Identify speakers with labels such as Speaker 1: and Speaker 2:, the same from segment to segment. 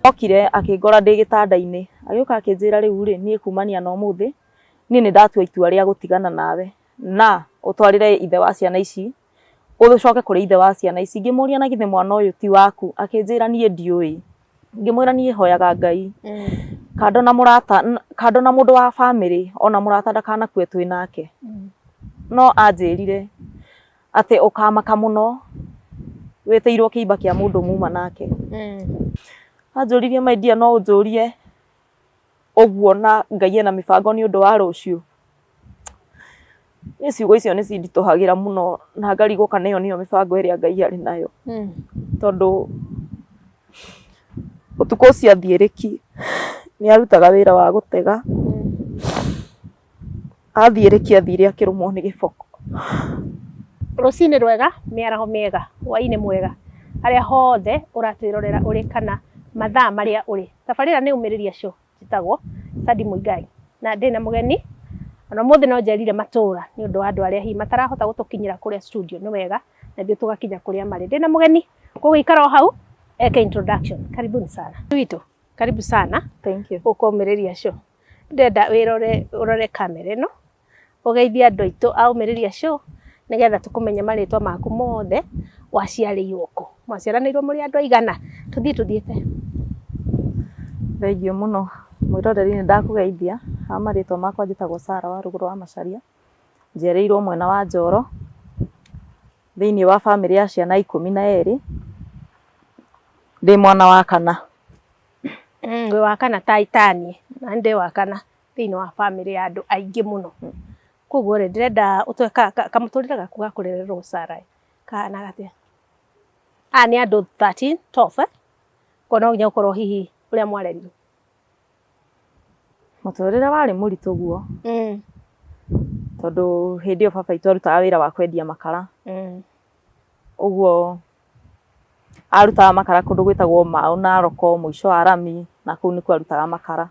Speaker 1: Okire akĩngora ndĩ gĩtanda-inĩ, agĩũka akĩnjĩra rĩu rĩ, niĩ kumania na ũmũthĩ, niĩ nĩ ndatua itua rĩa gũtigana nawe, na ũtwarĩre ithe wa ciana ici, ũcoke kũrĩ ithe wa ciana ici. Ngĩmũria na githĩ mwana ũyũ ti waku? Akĩnjĩra niĩ ndiũĩ. Ngĩmwĩra niĩ hoyaga Ngai, kando na mũrata, kando na mũndũ wa bamĩrĩ, ona mũrata ndakanakue twĩ nake. No anjĩrire atĩ ũkamaka mũno wĩtĩirwo kĩimba kĩa mũndũ muma nake. Anjũririe my dear no ũnjũrie ũguo na Ngai ena mĩbango nĩ ũndũ wa rũciũ? Niĩ ciugo icio nĩ cinditũhagĩra mũno na ngarigwo kana ĩyo nĩyo mĩbango ĩrĩa Ngai arĩ nayo. Tondũ ũtukũ ũcio athiĩ rĩki nĩ arutaga wĩra wa gũtega. Athiĩ rĩki athire akĩrũmwo nĩ gĩboko.
Speaker 2: Rũcinĩ rwega, mĩaraho mĩega, hwainĩ mwega, harĩa hothe ũratwĩrorera ũrĩ kana mathaa marĩa ũrĩ. Tabarĩra nĩ Ũmĩrĩria Show, njĩtagwo Sandy Muigai na ndĩna mũgeni ona ũmũthĩ no njerire matũra nĩ ũndũ wa andũ arĩa hihi matarahota gũtũkinyĩra kũrĩa studio nĩ wega na ithuĩ tũgakinya kũrĩa marĩ. Ndĩna mũgeni koguo ikara o hau eke introduction. Karibuni sana. Witũ, karibu sana.
Speaker 1: Thank you.
Speaker 2: Gũkũ Ũmĩrĩria Show. Ndĩrenda wĩrore ũrore kamera ĩno, ũgeithie andũ aitũ a Ũmĩrĩria Show, nĩgetha tũkũmenye marĩtwa maku mothe, waciarĩirwo kũ, mwaciaranĩirwo mũrĩ andũ aigana, tũthiĩ tũthiĩte.
Speaker 1: Thengiũ mũno mwĩroreri nĩ ndakũgeithia, ha marĩtwa makwa njĩtagwo Sarah wa Rũgũrũ wa Macharia, njiarĩirwo mwena wa Njoro, thĩiniĩ wa bamĩrĩ ya ciana 12, ndĩ mwana wa kana.
Speaker 2: Wĩ wa kana ta taniĩ, naniĩ ndĩ wa kana thĩiniĩ wa bamĩrĩ ya andũ aingĩ mũno. Koguo rĩ, ndĩrenda ũtũhe kamũtũrĩre gaku ga kũrererwo Sarah ĩ, kahanaga atĩa? Aya nĩ andũ 13, 12 eh? Koguo no nginya ũkorwo hihi ũrĩa mwarerirwo.
Speaker 1: Mũtũrĩre warĩ mũritũ guo, tondũ hĩndĩ ĩyo baba witũ arutaga wĩra wa kwendia makara. Ũguo arutaga makara kũndũ gwĩtagwo Mau Narok mũico wa rami na kũu nĩkuo arutaga makara.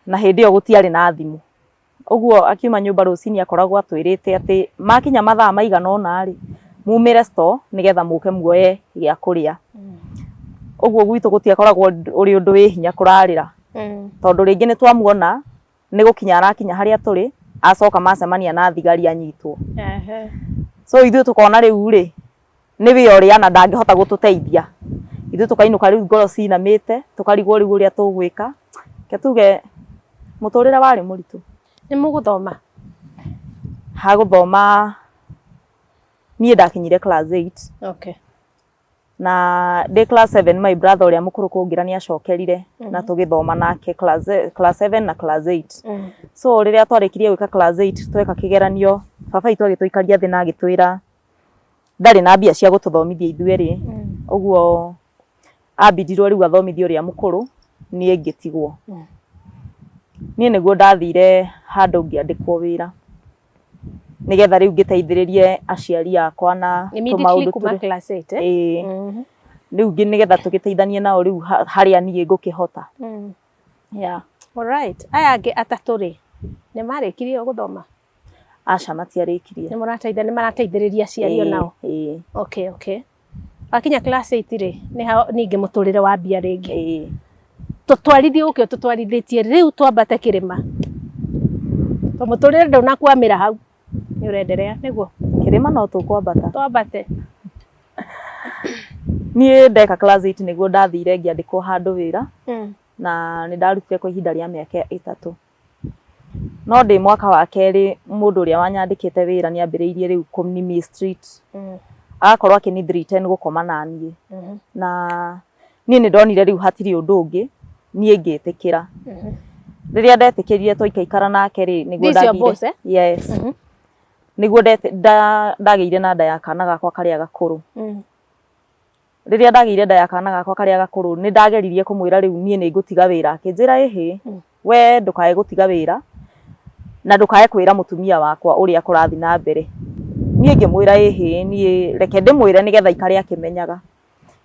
Speaker 1: Na hĩndĩ ĩyo gũtiarĩ na thimũ. Ũguo akiuma nyũmba rũcinĩ akoragwo atwĩrĩte atĩ makinya mathaa maigana ũna rĩ, mumĩre store nĩgetha mũke muoye gĩa kũrĩa. Ũguo gwitũ gũtiakoragwo ũrĩ ũndũ wĩ hinya kũrarĩra, tondũ rĩngĩ nĩ twamuona nĩ gũkinya arakinya harĩa tũrĩ, acoka macemania na thigari anyitwo. So ithuĩ tũkona rĩu rĩ, nĩ wĩra ũrĩa na ndangĩhota gũtũteithia. Ithuĩ tũkainũka rĩu ngoro cinamĩte, tũkarigwo rĩu ũrĩa tũgwĩka. Reke tuge mũtũrĩre warĩ mũritũ.
Speaker 2: Nĩ mũgũthoma?
Speaker 1: Ha gũthoma niĩ ndakinyire class 8. Na ndĩ class 7 my brother ũrĩa mũkũrũ kũngĩra nĩ acokerire na tũgĩthoma nake class 7 na class 8. So rĩrĩa twarĩkirie gwĩka class 8 tweka kĩgeranio, baba witũ agĩtũikaria thĩ na agĩtwĩra ndarĩ na mbia cia gũtũthomithia ithuerĩ, ũguo ambindirwo rĩu athomithie ũrĩa mũkũrũ, niĩ ngĩtigwo. Niĩ nĩguo ndathire handũ ngĩandĩkwo wĩra, nĩgetha rĩu ngĩteithĩrĩrie aciari akwa na
Speaker 2: tũmaũndũ tũrĩa. Class 8, eh?
Speaker 1: Ĩĩ. Rĩu nĩgetha tũgĩteithanie nao rĩu harĩa niĩ ngũkĩhota. Yeah.
Speaker 2: Alright. Aya angĩ atatũ rĩ, nĩ marĩkirie gũthoma?
Speaker 1: Aca matiarĩkirie.
Speaker 2: Nĩ mũrateithia, nĩ marateithĩrĩria aciari o nao?
Speaker 1: Ĩĩ.
Speaker 2: Okay. Wakinya class 8 rĩ, nĩ ha ningĩ mũtũrĩre wambia rĩngĩ?
Speaker 1: Ĩĩ.
Speaker 2: Tũtwarithie gũkĩ ũtũtwarithĩtie rĩu twambate kĩrĩma. To mũtũrĩre ndũnakwamĩra hau, nĩ ũrenderea nĩguo?
Speaker 1: Kĩrĩma no tũkwambata.
Speaker 2: Twambate.
Speaker 1: Niĩ ndeka class 8 nĩguo ndathire ngĩandĩkwo handũ wĩra, na nĩ ndarutire kwa ihinda rĩa mĩaka 3. No ndĩ mwaka wa kerĩ mũndũ ũrĩa wanyandĩkĩte wĩra nĩ ambĩrĩirie rĩu kũni mistreat. Agakorwo akĩni threaten gũkoma na niĩ. Na niĩ nĩ ndonire rĩu hatirĩ ũndũ ũngĩ, niĩ ngĩtĩkĩra. Rĩrĩa ndetĩkĩrire twaikaikara nake rĩ, nĩguo ndagĩire. Yes. Nĩguo ndagĩire na nda ya kana gakwa karĩa gakũrũ. Rĩrĩa ndagĩire nda ya kana gakwa karĩa gakũrũ, nĩ ndageririe kũmwĩra rĩu niĩ nĩ ngũtiga wĩra. Akĩnjĩra ĩhĩ, we ndũkae gũtiga wĩra na ndũkae kwĩra mũtumia wakwa ũrĩa kũrathiĩ na mbere. Niĩ ngĩmwĩra ĩhĩ, niĩ reke ndĩmwĩre nĩgetha aikare akĩmenyaga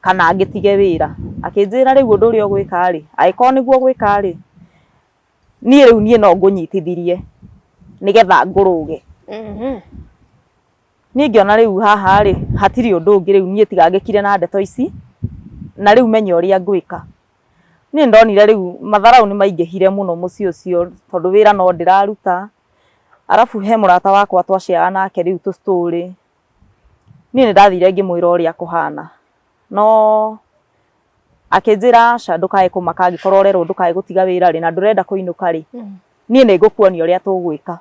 Speaker 1: kana ngĩtige wĩra. Akĩnjĩra rĩu ũndũ ũrĩa ũgwĩka rĩ, angĩkorwo nĩguo ũgwĩka rĩ, niĩ rĩu niĩ no ngũnyitithirie nĩgetha ngũrũge. Niĩ ngĩona rĩu haha rĩ, hatirĩ ũndũ ũngĩ rĩu niĩ tiga ngĩkire na ndeto ici, na rĩu menye ũrĩa ngwĩka. Niĩ ndonire rĩu matharau nĩ maingĩhire mũno mũciĩ ũcio tondũ wĩra no ndĩraruta. Arabu he mũrata wakwa twaciara nake rĩu tũ story. Niĩ nĩ ndathire ngĩmwĩra ũrĩa kũhana. No akĩnjĩra aca ndũkae kũmaka angĩkorwo ũrerwo ndũkae gũtiga wĩra rĩ na ndũrenda kũinũka rĩ niĩ nĩ ngũkuonia ũrĩa tũgwĩka.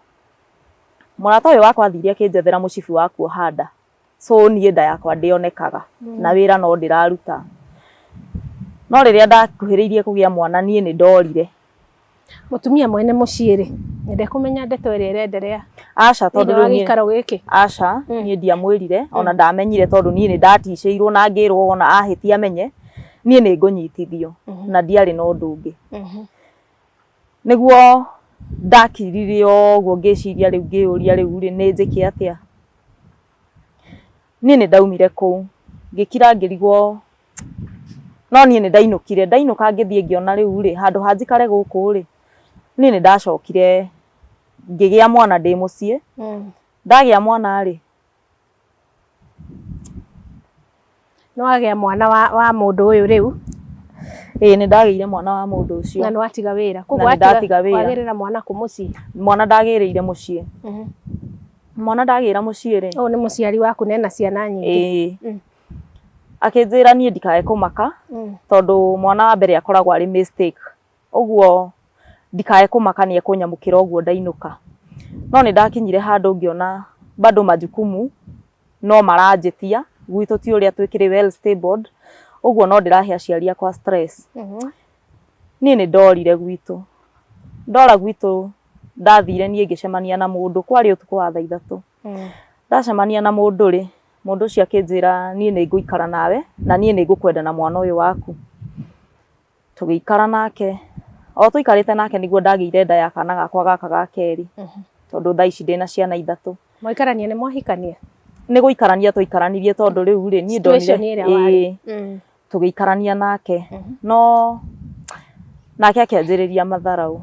Speaker 1: Mũrata ũyũ wakwa athire akĩnjethera mũcibi wa kuoha nda. So niĩ nda yakwa ndĩonekaga na wĩra no ndĩraruta. No rĩrĩa ndakuhĩrĩirie kũgĩa mwana niĩ nĩ ndorire.
Speaker 2: Mũtumia mwene mũciĩ rĩ ndekũmenya ndeto ĩrĩa ĩrenderea
Speaker 1: Aca tondũ
Speaker 2: thĩinĩ wa gĩikaro gĩkĩ.
Speaker 1: Aca niĩ ndiamwĩrire ona ndamenyire tondũ niĩ nĩ ndaticĩirwo na ngĩrwo ona ahĩtia amenye niĩ nĩ ngũnyitithio na ndiarĩ na ũndũ ũngĩ. Nĩguo ndakirire ũguo ngĩciria rĩu ngĩyũria rĩu rĩ nĩ njĩke atĩa. Niĩ nĩ ndaumire kũu ngĩkira ngĩrigwo no niĩ nĩ ndainũkire ndainũka ngĩthiĩ ngĩona rĩu rĩ handũ ha njikare gũkũ rĩ niĩ nĩ ndacokire ngĩgĩa mwana ndĩ mũciĩ. Ndagĩa mwana rĩ
Speaker 2: nĩ wagĩa mwana wa mũndũ ũyũ rĩu.
Speaker 1: Ĩĩ nĩ ndagĩire mwana wa mũndũ ũcio.
Speaker 2: Na nĩ watiga wĩra.
Speaker 1: Koguo watiga wĩra.
Speaker 2: Wagĩrĩra mwana kũ mũciĩ?
Speaker 1: Mwana ndagĩrĩire mũciĩ. Mwana ndagĩra mũciĩ rĩ.
Speaker 2: Ũyũ nĩ mũciari waku na ena ciana nyingĩ.
Speaker 1: Ĩĩ. Akĩnjĩra niĩ ndikae kũmaka tondũ mwana wa mbere akoragwo arĩ mistake. Ũguo ndikae kũmaka nĩ ekũnyamũkĩra ũguo ndainũka. No nĩ ndakinyire handũ ngĩona bado majukumu no maranjĩtia gwitũ ti ũrĩa twĩkĩrĩ well stable ũguo no ndĩrahe aciari akwa stress. Niĩ nĩ ndorire gwitũ. Ndora gwitũ ndathire niĩ ngĩcemania na mũndũ kwarĩ ũtukũ wa thaa 3. Ndacemania na mũndũ rĩ mũndũ ũcio akĩnjĩra niĩ nĩ ngũikara nawe na niĩ nĩ ngũkwenda na mwana ũyũ waku. Tũgĩikara nake o tũikarĩte nake nĩguo ndagĩire nda ya kana gakwa gaka ga kerĩ tondũ thaa ici ndĩna ciana 3.
Speaker 2: Mwaikarania nĩ mwahikania?
Speaker 1: Nĩ gũikarania tũikaranirie tondũ rĩu rĩ niĩ ndonire tũgĩikarania nake no nake akĩanjĩrĩria matharau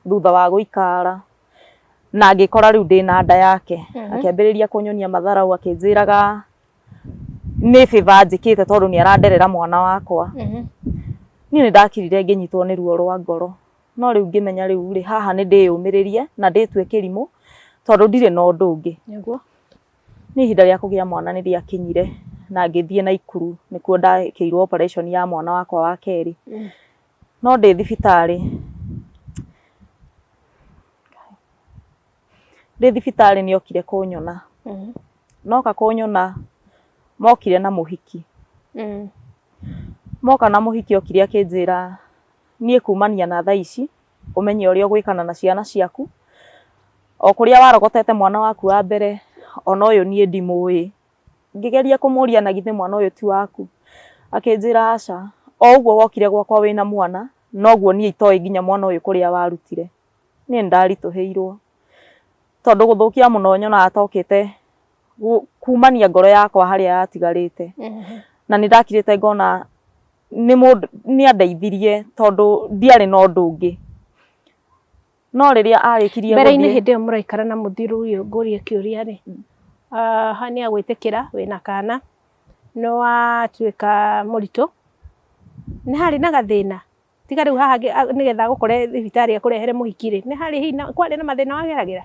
Speaker 1: thutha wa gũikara na ngĩkora rĩu ndĩna nda yake. Akĩambĩrĩria kũnyonia matharau akĩnjĩraga nĩ favor njĩkĩte tondũ nĩ aranderera mwana wakwa. Niĩ nĩ ndakirire ngĩnyitwo nĩ ruo rwa ngoro no rĩu ngĩmenya rĩu rĩ haha nĩ ndĩyũmĩrĩrie na ndĩtue kĩrimũ tondũ ndirĩ na ũndũ ũngĩ.
Speaker 2: Nĩguo.
Speaker 1: Nĩ ihinda rĩa kũgĩa mwana nĩ rĩakinyire na ngĩthiĩ Naikuru nĩkuo ndekĩirwo operation ya mwana wakwa wa kerĩ. No ndĩ thibitarĩ nĩ okire kũnyona. Noka kũnyona mokire na mũhiki. Moka na mũhiki okire akĩnjĩra niĩ kumania na thaa ici ũmenye ũrĩa ũgwĩkana na ciana ciaku o kũrĩa warogotete mwana waku wa mbere ona ũyũ niĩ ndimũĩ. Ngĩgeria kũmũria na githĩ mwana ũyũ ti waku akĩnjĩra aca o ũguo wokire gwakwa wĩna mwana noguo niĩ itoĩ nginya mwana ũyũ kũrĩa warutire. Niĩ nĩndaritũhĩirwo tondũ gũthũkia mũno nyonaga tokĩte kumania ngoro yakwa harĩa yatigarĩte. Na nĩ ndakirĩte ngona nĩ mũndũ nĩ andeithirie tondũ ndiarĩ na ũndũ ũngĩ. No rĩrĩa arĩkirie
Speaker 2: mbere-inĩ hĩndĩ ĩyo mũraikara na mũthiru ũyũ ngũrie kĩũria rĩ haha nĩ agwĩtĩkĩra wĩna kana nĩ watuĩka mũritũ nĩ harĩ na gathĩna tiga rĩu haha nĩgetha agũkore thibitarĩ akũrehere mũhiki rĩ nĩ harĩ hihi kwarĩ na mathĩna wageragĩra?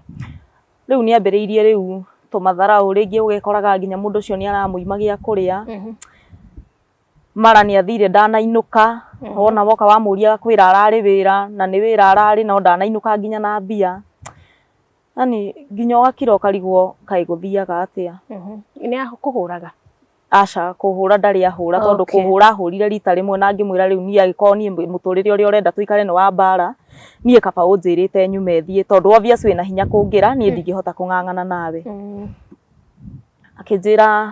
Speaker 1: Rĩu nĩ ambĩrĩirie rĩu tũmatharau rĩngĩ ũgekoraga nginya mũndũ ũcio nĩ aramũima gĩa kũrĩa. Mara nĩ athire ndanainũka wona woka wamũria agakwĩra ararĩ wĩra na nĩ wĩra ararĩ no ndanainũka nginya na mbia. Yani nginya ũgakira ũkarigwo kaĩ gũthiaga atĩa.
Speaker 2: Nĩ akũhũraga?
Speaker 1: Aca kũhũra ndarĩ ahũra tondũ kũhũra ahũrire rita rĩmwe na ngĩmwĩra rĩu niĩ angĩkorwo niĩ mũtũrĩre ũrĩa ũrenda tũikare nĩ wa mbara niĩ kaba ũnjĩrĩte nyume thiĩ tondũ obvious wĩna hinya kũngĩra niĩ ndingĩhota kũng'ang'ana nawe. Akĩnjĩra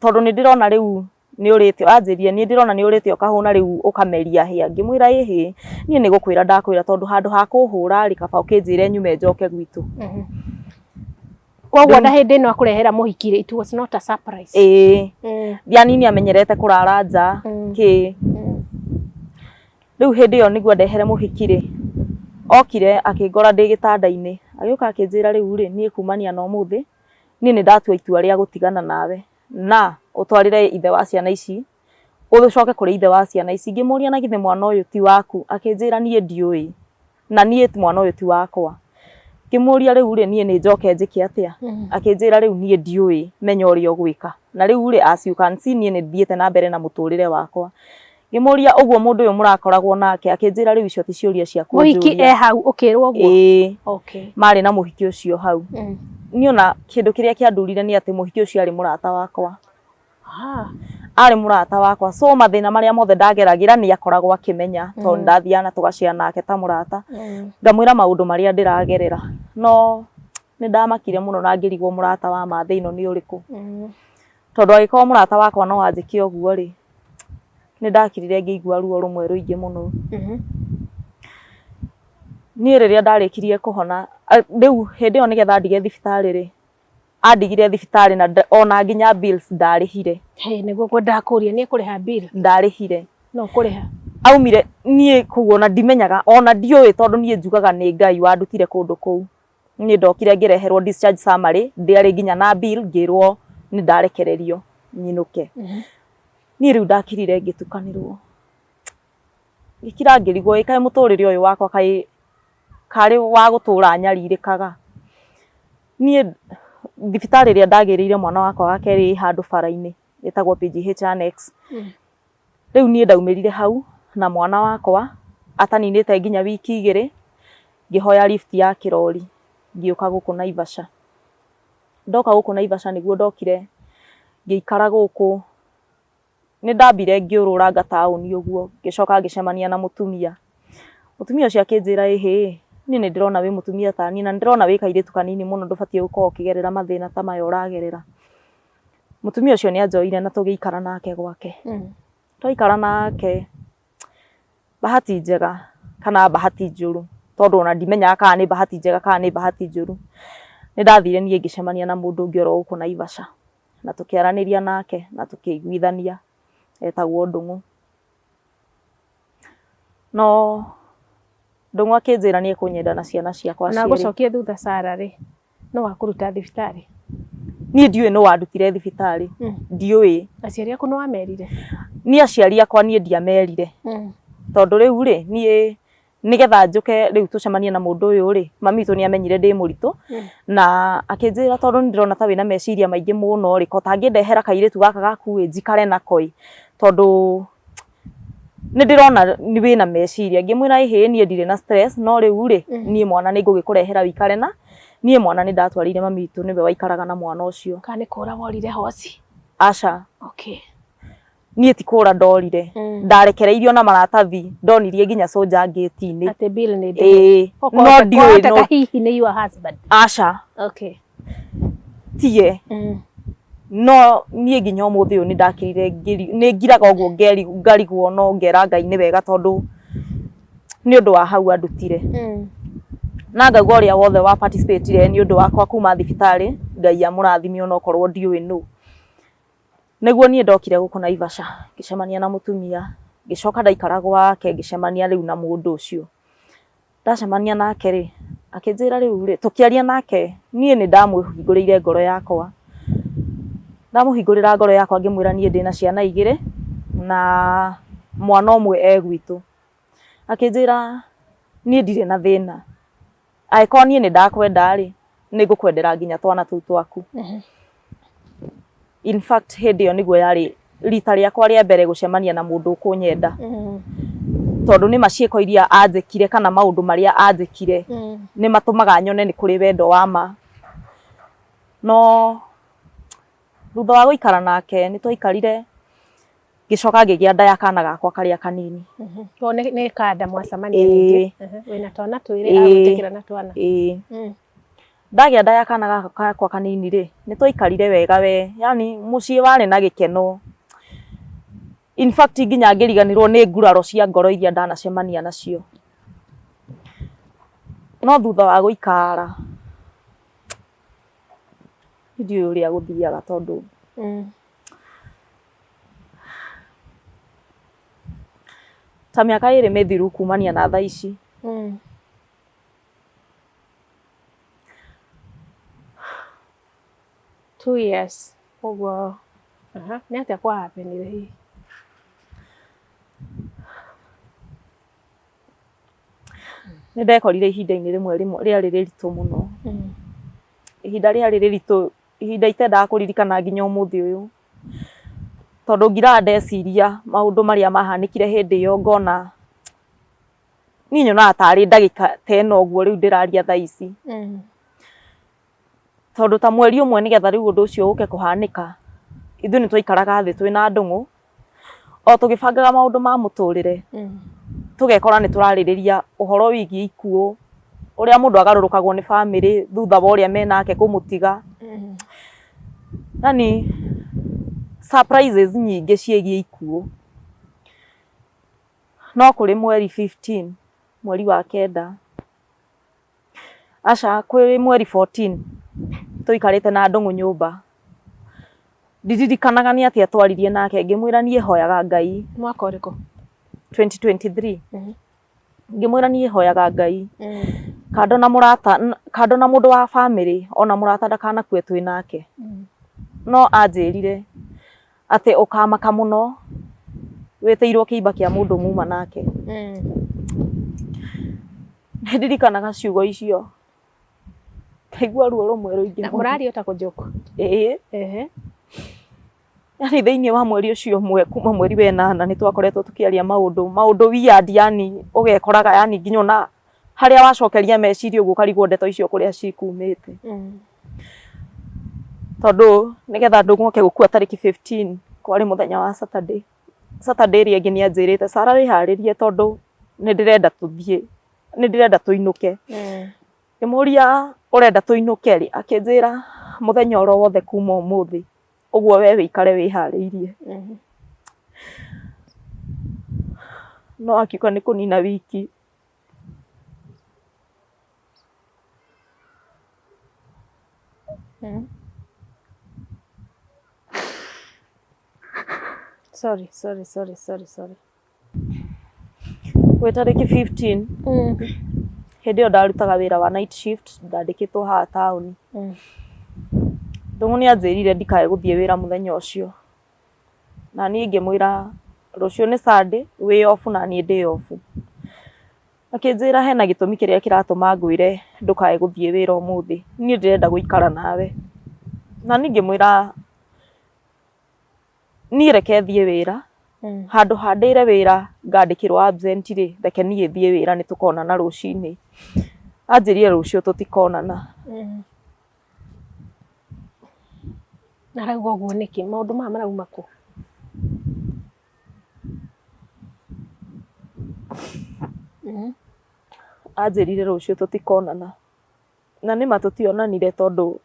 Speaker 1: tondũ nĩ ndĩrona rĩu nĩ ũrĩte anjĩrire niĩ ndĩrona nĩ ũrĩte ũkahũna rĩu ũkameria hĩa ngĩmwĩra ĩhĩ niĩ nĩ gũkwĩra ndakwĩra tondũ handũ ha kũhũra rĩ kaba ũkĩnjĩre nyume njoke gwitũ.
Speaker 2: Koguo na hĩndĩ ĩno akũrehera mũhiki rĩ it was not a surprise.
Speaker 1: Ĩĩ. Yani nĩ amenyerete kũrara nja kĩ. Rĩu hĩndĩ ĩyo nĩguo ndehere mũhiki rĩ okire akĩngora ndĩ gĩtanda-inĩ agĩũka akĩnjĩra rĩu rĩ niĩ kumania na ũmũthĩ niĩ nĩ ndatua itua rĩa gũtigana nawe na ũtwarĩre ithe wa ciana ici Ũcoke kũrĩ ithe wa ciana ici. Ngĩmũria na githĩ mwana ũyũ ti waku? Akĩnjĩra niĩ ndiũĩ na niĩ mwana ũyũ ti wakwa. Ngĩmũria rĩu rĩ niĩ nĩ njoke njĩke atĩa? Akĩnjĩra rĩu niĩ ndiũĩ, menya ũrĩa ũgwĩka. Na rĩu rĩ as you can see niĩ nĩ thiĩte na mbere na mũtũrĩre wakwa. Ngĩmũria ũguo mũndũ ũyũ mũrakoragwo nake? Akĩnjĩra rĩu icio ti ciũria cia
Speaker 2: Mũhiki
Speaker 1: kũnjũria.
Speaker 2: e hau ũkĩrwo ũguo?
Speaker 1: Ĩĩ.
Speaker 2: Okay.
Speaker 1: Marĩ na mũhiki ũcio hau. Niĩ ona kĩndũ kĩrĩa kĩandurire nĩ atĩ mũhiki ũcio arĩ mũrata wakwa. Arĩ mũrata wakwa, so mathĩna marĩa mothe ndageragĩra nĩ akoragwo akĩmenya tondũ ndathiaga na tũgacea nake ta mũrata. Ngamwĩra maũndũ marĩa ndĩragerera, no nĩ ndamakire mũno na ngĩrigwo mũrata wa ma thĩ ĩno nĩ ũrĩkũ. Tondũ angĩkorwo mũrata wakwa no anjĩke ũguo rĩ, nĩ ndakirire ngĩigua ruo rũmwe rũingĩ mũno. Niĩ rĩrĩa ndarĩkirie kũhona, rĩu hĩndĩ ĩyo nĩgetha ndige thibitarĩ rĩ, andigire thibitarĩ na ona nginya bills ndarĩhire.
Speaker 2: Hey, nĩguo ngwendaga kũria, nĩ ekũrĩha bill?
Speaker 1: Ndarĩhire.
Speaker 2: No kũrĩha.
Speaker 1: Aumire niĩ kũu ona ndimenyaga, ona ndiũĩ tondũ niĩ njugaga nĩ Ngai wandutire kũndũ kũu. Niĩ ndokire ngĩreherwo discharge summary, ndĩarĩ nginya na bill, ngĩrwo nĩ ndarekererio nyinũke. Niĩ rĩu ndakirire ngĩtukanĩrwo. Ngĩkira ngĩrigwo ĩ kaĩ mũtũrĩre ũyũ wakwa kaĩ karĩ wa gũtũra nyarirĩkaga. Niĩ thibitarĩ ĩrĩa ndagĩrĩire mwana wakwa wa kerĩ ĩ handũ bara-inĩ ĩtagwo PGH Annex. Rĩu niĩ ndaumĩrire hau na mwana wakwa ataninĩte nginya wiki igĩrĩ, ngĩhoya lift ya kĩrori ngĩũka gũkũ Naivasha. Ndoka gũkũ Naivasha nĩguo ndokire ngĩikara gũkũ. Nĩ ndambire ngĩũrũranga taũni ũguo, ngĩcoka ngĩcemania na mũtumia. Mũtumia ũcio akĩnjĩra ĩhĩ, niĩ nĩ ndĩrona wĩ mũtumia ta niĩ na nĩ ndĩrona wĩ kairĩtu kanini mũno ndũbatiĩ gũkorwo ũkĩgerera mathĩna ta maya ũragerera. Mũtumia ũcio nĩ anjoire na tũgĩikara nake gwake. Twaikara nake, bahati njega kana bahati njũru, tondũ ona ndimenyaga kana nĩ bahati njega kana nĩ bahati njũru, nĩ ndathire niĩ ngĩcemania na mũndũ ũngĩ oro gũkũ Naivasha na tũkĩaranĩria nake na tũkĩiguithania, etagwo Ndũng'ũ. No Ndũng'ũ akĩnjĩra nĩ ekũnyenda na ciana ciakwa
Speaker 2: Na
Speaker 1: cierĩ.
Speaker 2: gũcokia thutha Sarah rĩ, no wakũruta thibitarĩ?
Speaker 1: Niĩ ndiũĩ nũ wandutire thibitarĩ, ndiũĩ.
Speaker 2: Aciari aku nĩ wamerire?
Speaker 1: Niĩ aciari akwa niĩ ndiamerire. Tondũ rĩu rĩ, niĩ nĩgetha njũke rĩu tũcemanie na mũndũ ũyũ rĩ, mami witũ nĩ amenyire ndĩ mũritũ na akĩnjĩra tondũ nĩ ndĩrona ta wĩna meciria maingĩ mũno rĩ, ko ũtangĩndehera kairĩtu gaka gaku ĩ njikare nako ĩ, tondũ nĩ ndĩrona wĩna meciria. Ngĩmwĩra ĩhĩ niĩ ndirĩ na stress no rĩu rĩ, niĩ mwana nĩ ngũgĩkũrehera wĩikare na niĩ mwana nĩ ndatwarĩire mami witũ nĩwe waikaraga na mwana ũcio.
Speaker 2: Kana nĩ kũra worire hoci?
Speaker 1: Aca.
Speaker 2: Okay.
Speaker 1: Niĩ ti kũra ndorire. Ndarekereirio na maratathi, ndonirie nginya soldier ngĩti-inĩ.
Speaker 2: Atĩ bill nĩ
Speaker 1: Ĩĩ, no ndiũĩ
Speaker 2: no hihi nĩ your husband?
Speaker 1: Aca.
Speaker 2: Okay.
Speaker 1: Tiye. No niĩ nginya ũmũthĩ ũyũ nĩ ndakirire nĩ ngiraga ũguo ngarigwo no ngera Ngai nĩ wega tondũ nĩ ũndũ wa hau andutire. Na ngauga ũrĩa wothe wa participate nĩ ũndũ wakwa kuma thibitarĩ, Ngai amũrathime onokorwo ndiũĩ nũ. Nĩguo niĩ ndokire gũkũ Naivasha, ngĩcemania na mũtumia, ngĩcoka ndaikara gwake ngĩcemania rĩu na mũndũ ũcio. Ndacemania nake rĩ, akĩnjĩra rĩu rĩ, tũkĩaria nake, niĩ nĩ ndamũhingũrĩire ngoro yakwa. Ndamũhingũrĩra ngoro yakwa ngĩmwĩra niĩ ndĩna ciana igĩrĩ na mwana ũmwe e gwitũ. Akĩnjĩra niĩ ndirĩ na thĩna, angĩkorwo niĩ nĩ ndakwenda rĩ, nĩ ngũkwendera nginya twana tũu twaku. In fact hĩndĩ ĩyo nĩguo yarĩ rita rĩakwa rĩa mbere gũcemania na mũndũ ũkũnyenda. Tondũ nĩ ma ciĩko iria anjĩkire kana maũndũ marĩa anjĩkire nĩ matũmaga nyone nĩ kũrĩ wendo wa ma. No thutha wa gũikara nake nĩ twaikarire ngĩcoka ngĩgĩa nda ya kana gakwa karĩa kanini.
Speaker 2: Nĩ kanda mwacemania rĩngĩ. Wĩna twana twĩrĩ agwĩtĩkĩra na twana.
Speaker 1: Ĩĩ. Ndagĩa nda ya kana gaka gakwa kanini rĩ, nĩ twaikarire wega we, yani mũciĩ warĩ na gĩkeno. In fact nginya ngĩriganĩrwo nĩ nguraro cia ngoro iria ndanacemania nacio. No thutha wa gũikara, ndiũĩ ũrĩa gũthiaga tondũ ta mĩaka ĩrĩ mĩthiru kumania na thaa ici.
Speaker 2: 2 years ũguo. Nĩ atĩa kwa happenire hihi?
Speaker 1: Nĩ ndekorire ihinda-inĩ rĩmwe rĩmwe rĩarĩ rĩritũ mũno. Ihinda rĩarĩ rĩritũ, ihinda itendaga kũririkana nginya ũmũthĩ ũyũ. Tondũ ngiraga ndeciria maũndũ marĩa mahanĩkire hĩndĩ ĩyo ngona, niĩ nyonaga tarĩ ndagĩka ta ĩno ũguo rĩu ndĩraria thaa ici. Tondũ ta mweri ũmwe nĩgetha rĩu ũndũ ũcio ũke kũhanĩka, ithuĩ nĩ twaikaraga thĩ twĩna Ndũng'ũ, o tũgĩbangaga maũndũ ma mũtũrĩre, tũgekora nĩ tũrarĩrĩria ũhoro wĩgiĩ ikuũ, ũrĩa mũndũ agarũrũkagwo nĩ bamĩrĩ thutha wa ũrĩa menake kũmũtiga. Yaani surprises nyingĩ ciĩgiĩ ikuũ. No kũrĩ mweri 15, mweri wa kenda, Aca kwĩ mweri 14 tũikarĩte na Ndũng'ũ nyũmba, ndiririkanaga nĩ atĩa twaririe nake ngĩmwĩra niĩ hoyaga Ngai.
Speaker 2: Mwaka ũrĩkũ?
Speaker 1: 2023. Ngĩmwĩra niĩ hoyaga Ngai kando na mũrata, kando na mũndũ wa bamĩrĩ ona mũrata ndakanakue twĩ nake. No anjĩrire atĩ ũkamaka mũno wĩtĩirwo kĩimba kĩa mũndũ muma nake. Nĩ ndirikanaga ciugo icio ngaigua ruo rũmwe rũingĩ
Speaker 2: Na mũraria ta kũnjũku.
Speaker 1: Ĩĩ.
Speaker 2: Ehe.
Speaker 1: Yani thĩinĩ wa mweri ũcio ũmwe kuma mweri wa ĩnana nĩ twakoretwo tũkĩaria maũndũ maũndũ weird yani ũgekoraga yani nginya ona harĩa wacokeria meciria ũguo ũkarigwo ndeto icio kũrĩa cikumĩte. Tondũ nĩgetha Ndũng'ũ oke gũkua tarĩki 15 kwarĩ mũthenya wa Saturday. Saturday ĩrĩa ĩngĩ nĩ anjĩrĩte Sarah wĩharĩrie tondũ nĩ ndĩrenda tũthiĩ, nĩ ndĩrenda tũinũke. Ngĩmũria ũrenda tũinũke rĩ? Akĩnjĩra mũthenya oro wothe kuma ũmũthĩ, ũguo we wĩikare wĩharĩirie. No akiuga nĩ kũnina wiki.
Speaker 2: Sorry, sorry, sorry, sorry, sorry.
Speaker 1: Gwĩ tarĩki 15 hĩndĩ ĩyo ndarutaga wĩra wa night shift ndandĩkĩtwo haha taũni. Ndũng'ũ nĩ anjĩrire ndikae gũthiĩ wĩra mũthenya ũcio. Na niĩ ngĩmwĩra rũciũ nĩ Sunday wĩ off na niĩ ndĩ off. Akĩnjĩra hena gĩtũmi kĩrĩa kĩratũma ngwĩre ndũkae gũthiĩ wĩra ũmũthĩ, niĩ ndĩrenda gũikara nawe. Na niĩ ngĩmwĩra niĩ reke thiĩ wĩra, handũ ha ndĩre wĩra ngandĩkĩrwo absent rĩ, reke niĩ thiĩ wĩra nĩ tũkonana rũcinĩ. Anjĩrire rũciũ tũtikonana.
Speaker 2: Arauga ũguo nĩkĩ? Maũndũ maya marauma kũ?
Speaker 1: Anjĩrire rũciũ tũtikonana. Na nĩma tũtionanire tondũ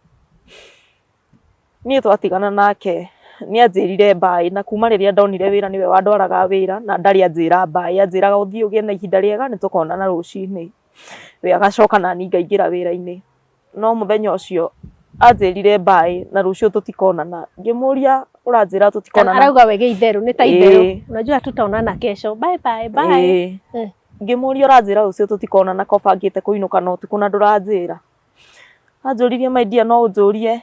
Speaker 1: niĩ twatigana nake nĩ anjĩrire bye na kuma rĩrĩa ndonire wĩra nĩwe wandwaraga wĩra na ndarĩ anjĩra bye, anjĩraga ũthiĩ ũgĩe na ihinda rĩega nĩ tũkonana rũcinĩ. We agacoka naniĩ ngaingĩra wĩra-inĩ. No mũthenya ũcio anjĩrire bye na rũciũ tũtikonana. Ngĩmũria ũranjĩra tũtikonana.
Speaker 2: Arauga we gĩ itherũ nĩ ta itherũ. Unajua tutaonana kesho. Bye bye bye.
Speaker 1: Ngĩmũria ũranjĩra rũciũ tũtikonana ko bangĩte kũinũka na ũtukũ na ndũranjĩra. Anjũririe my dear no ũnjũrie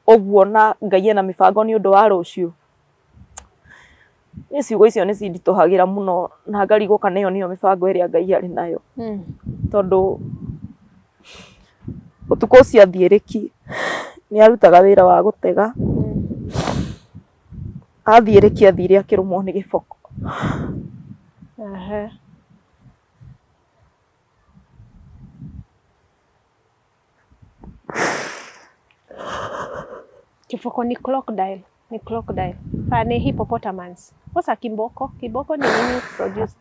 Speaker 1: ũguo na Ngai ena mĩbango nĩ ũndũ wa rũciũ. Niĩ ciugo icio nĩ cinditũhagĩra mũno na ngarigwo kana ĩyo nĩyo mĩbango ĩrĩa Ngai arĩ nayo. Tondũ ũtukũ ũcio athiĩ rĩki nĩ arutaga wĩra wa gũtega. Athiĩ rĩki athire akĩrũmwo nĩ gĩboko.
Speaker 2: Ehe. Kiboko ni crocodile, ni crocodile. Ah, ni hippopotamus. What's a kimboko? Kimboko ni nini produce?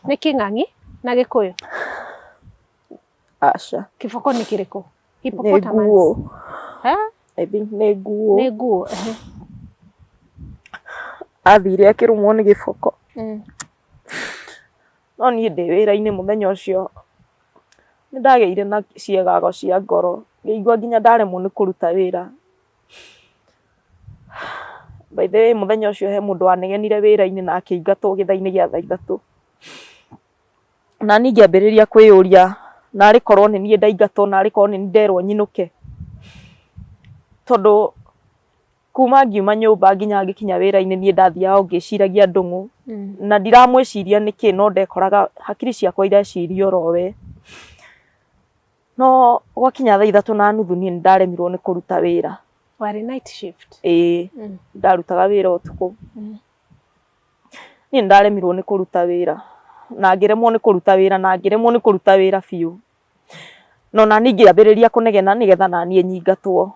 Speaker 2: Nĩ kĩng'ang'i na gĩkũyũ?
Speaker 1: Aca.
Speaker 2: Kĩboko nĩ kĩrĩkũ?
Speaker 1: Nĩ nguo. I think nĩ nguo.
Speaker 2: Nĩ nguo. Ehe.
Speaker 1: Athire akĩrũmwo nĩ gĩboko. No niĩ ndĩ wĩra-inĩ mũthenya ũcio nĩ ndagĩire na ciĩgago cia ngoro, ngĩigua nginya ndaremwo nĩ kũruta wĩra. By the way mũthenya ũcio he mũndũ wanegenire wĩra-inĩ na akĩingatwo gĩthaa-inĩ gĩa thaa ithatũ. Na niĩ ngĩambĩrĩria kwĩyũria Narĩ korwo nĩ niĩ ndaingatwo, narĩ korwo nĩ niĩ nderwo nyinũke. Tondũ kuma ngiuma nyũmba nginya ngĩkinya wĩra-inĩ niĩ ndathiaga o ngĩciragia Ndũng'ũ. Na ndiramwĩciria nĩkĩ no ndekoraga hakiri ciakwa ireciria oro we. No gwakinya thaa 3:30 niĩ nĩndaremirwo nĩ kũruta wĩra.
Speaker 2: Warĩ night shift?
Speaker 1: Ĩĩ, ndarutaga wĩra ũtukũ. Niĩ nĩndaremirwo nĩ kũruta wĩra na ngĩremwo nĩ kũruta wĩra na ngĩremwo nĩ kũruta wĩra biũ. No nani ngĩambĩrĩria kũnegena nĩgetha naniĩ nyingatwo.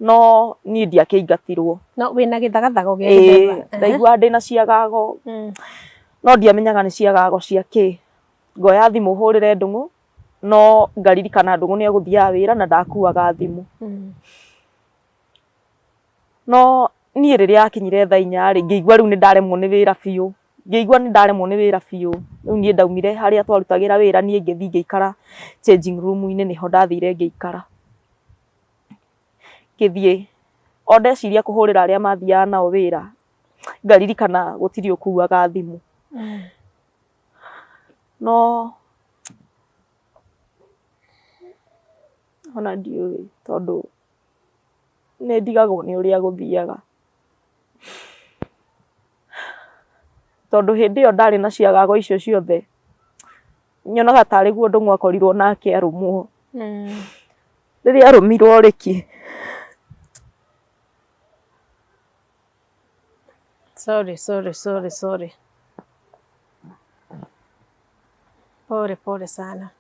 Speaker 1: No niĩ ndiakĩingatirwo.
Speaker 2: No wĩna gĩthagathago gĩa gĩthemba?
Speaker 1: Ĩĩ, ndaiguaga ndĩna ciagago no ndiamenyaga nĩ ciagago cia kĩ. Ngoya thimũ hũrĩre Ndũng'ũ no ngaririkana Ndũng'ũ nĩ egũthiaga wĩra na ndakuaga thimũ. No niĩ rĩrĩa yakinyire thaa 4 rĩ, ngĩigua rĩu nĩ ndaremwo nĩ wĩra biũ. Ngĩigua nĩ ndaremwo nĩ wĩra biũ. Rĩu niĩ ndaumire harĩa twarutagĩra wĩra niĩ ngĩthiĩ ngĩikara changing room-inĩ nĩho ndathire ngĩikara. Ngĩthiĩ o ndeciria kũhũrĩra arĩa mathiaga nao wĩra, ngaririkana gũtirĩ ũkuaga thimũ. No ona ndiũĩ tondũ nĩ ndigagwo nĩ ũrĩa gũthiaga. Tondũ hĩndĩ ĩyo ndarĩ na ciagago icio ciothe, nyonaga tarĩ guo Ndũng'ũ akorirwo nake arũmwo. Rĩrĩa arũmirwo rĩki.
Speaker 2: Sorry, sorry, sorry, sorry. Pole pole sana.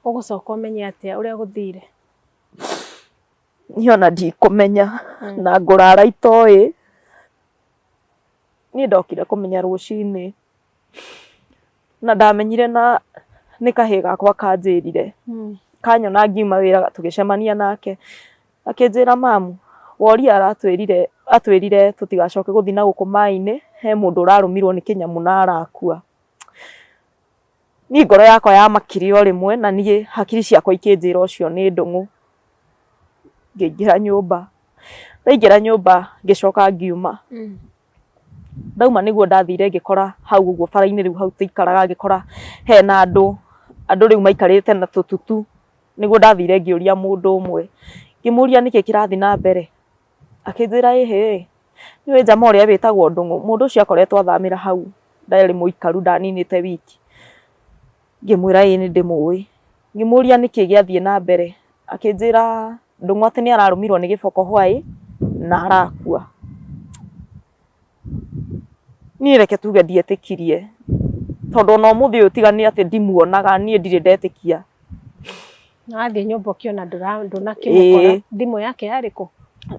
Speaker 2: Ũgũcoka ũmenye atĩa ũrĩa gũthire?
Speaker 1: Niĩ ona ndikũmenya na ngũrara itoĩ. Niĩ ndokire kũmenya rũcinĩ na ndamenyire na nĩ kahĩĩ gakwa kanjĩrire. Kanyona ngiuma wĩra tũgĩcemania nake akĩnjĩra mamu Woria aratwĩrire atwĩrire tũtigacoke gũthiĩ na gũkũ maĩ-inĩ he mũndũ ũrarũmirwo nĩ kĩnyamũ na arakua. Niĩ ngoro yakwa yamakire o rĩmwe na niĩ hakiri ciakwa ikĩnjĩra ũcio nĩ Ndũng'ũ. Ngĩingĩra nyũmba, ndaingĩra nyũmba ngĩcoka ngiuma. Ndauma nĩguo ndathire ngĩkora hau ũguo bara-inĩ rĩu hau tũikaraga ngĩkora hena andũ, andũ rĩu maikarĩte na tũtutu. Nĩguo ndathire ngĩũria mũndũ ũmwe, ngĩmũria nĩkĩ kĩrathiĩ na mbere, akĩnjĩra ĩhĩ, nĩũĩ njama ũrĩa wĩtagwo Ndũng'ũ, mũndũ ũcio akoretwo athamĩra hau ndarĩ mũikaru ndaninĩte wiki. Ngĩmwĩra ĩĩ nĩ ndĩmũĩ. Ngĩmũria nĩkĩ gĩathiĩ na mbere, akĩnjĩra Ndũng'ũ atĩ nĩ ararũmirwo nĩ gĩboko hwaĩ na arakua. Niĩ reke tuge ndietĩkirie tondũ ona ũmũthĩ ũyũ tiga nĩ atĩ ndimuonaga niĩ ndirĩ ndetĩkia.
Speaker 2: Na wathiĩ nyũmba ũkĩona ndũnakĩmũkora, thimũ yake yarĩ kũ?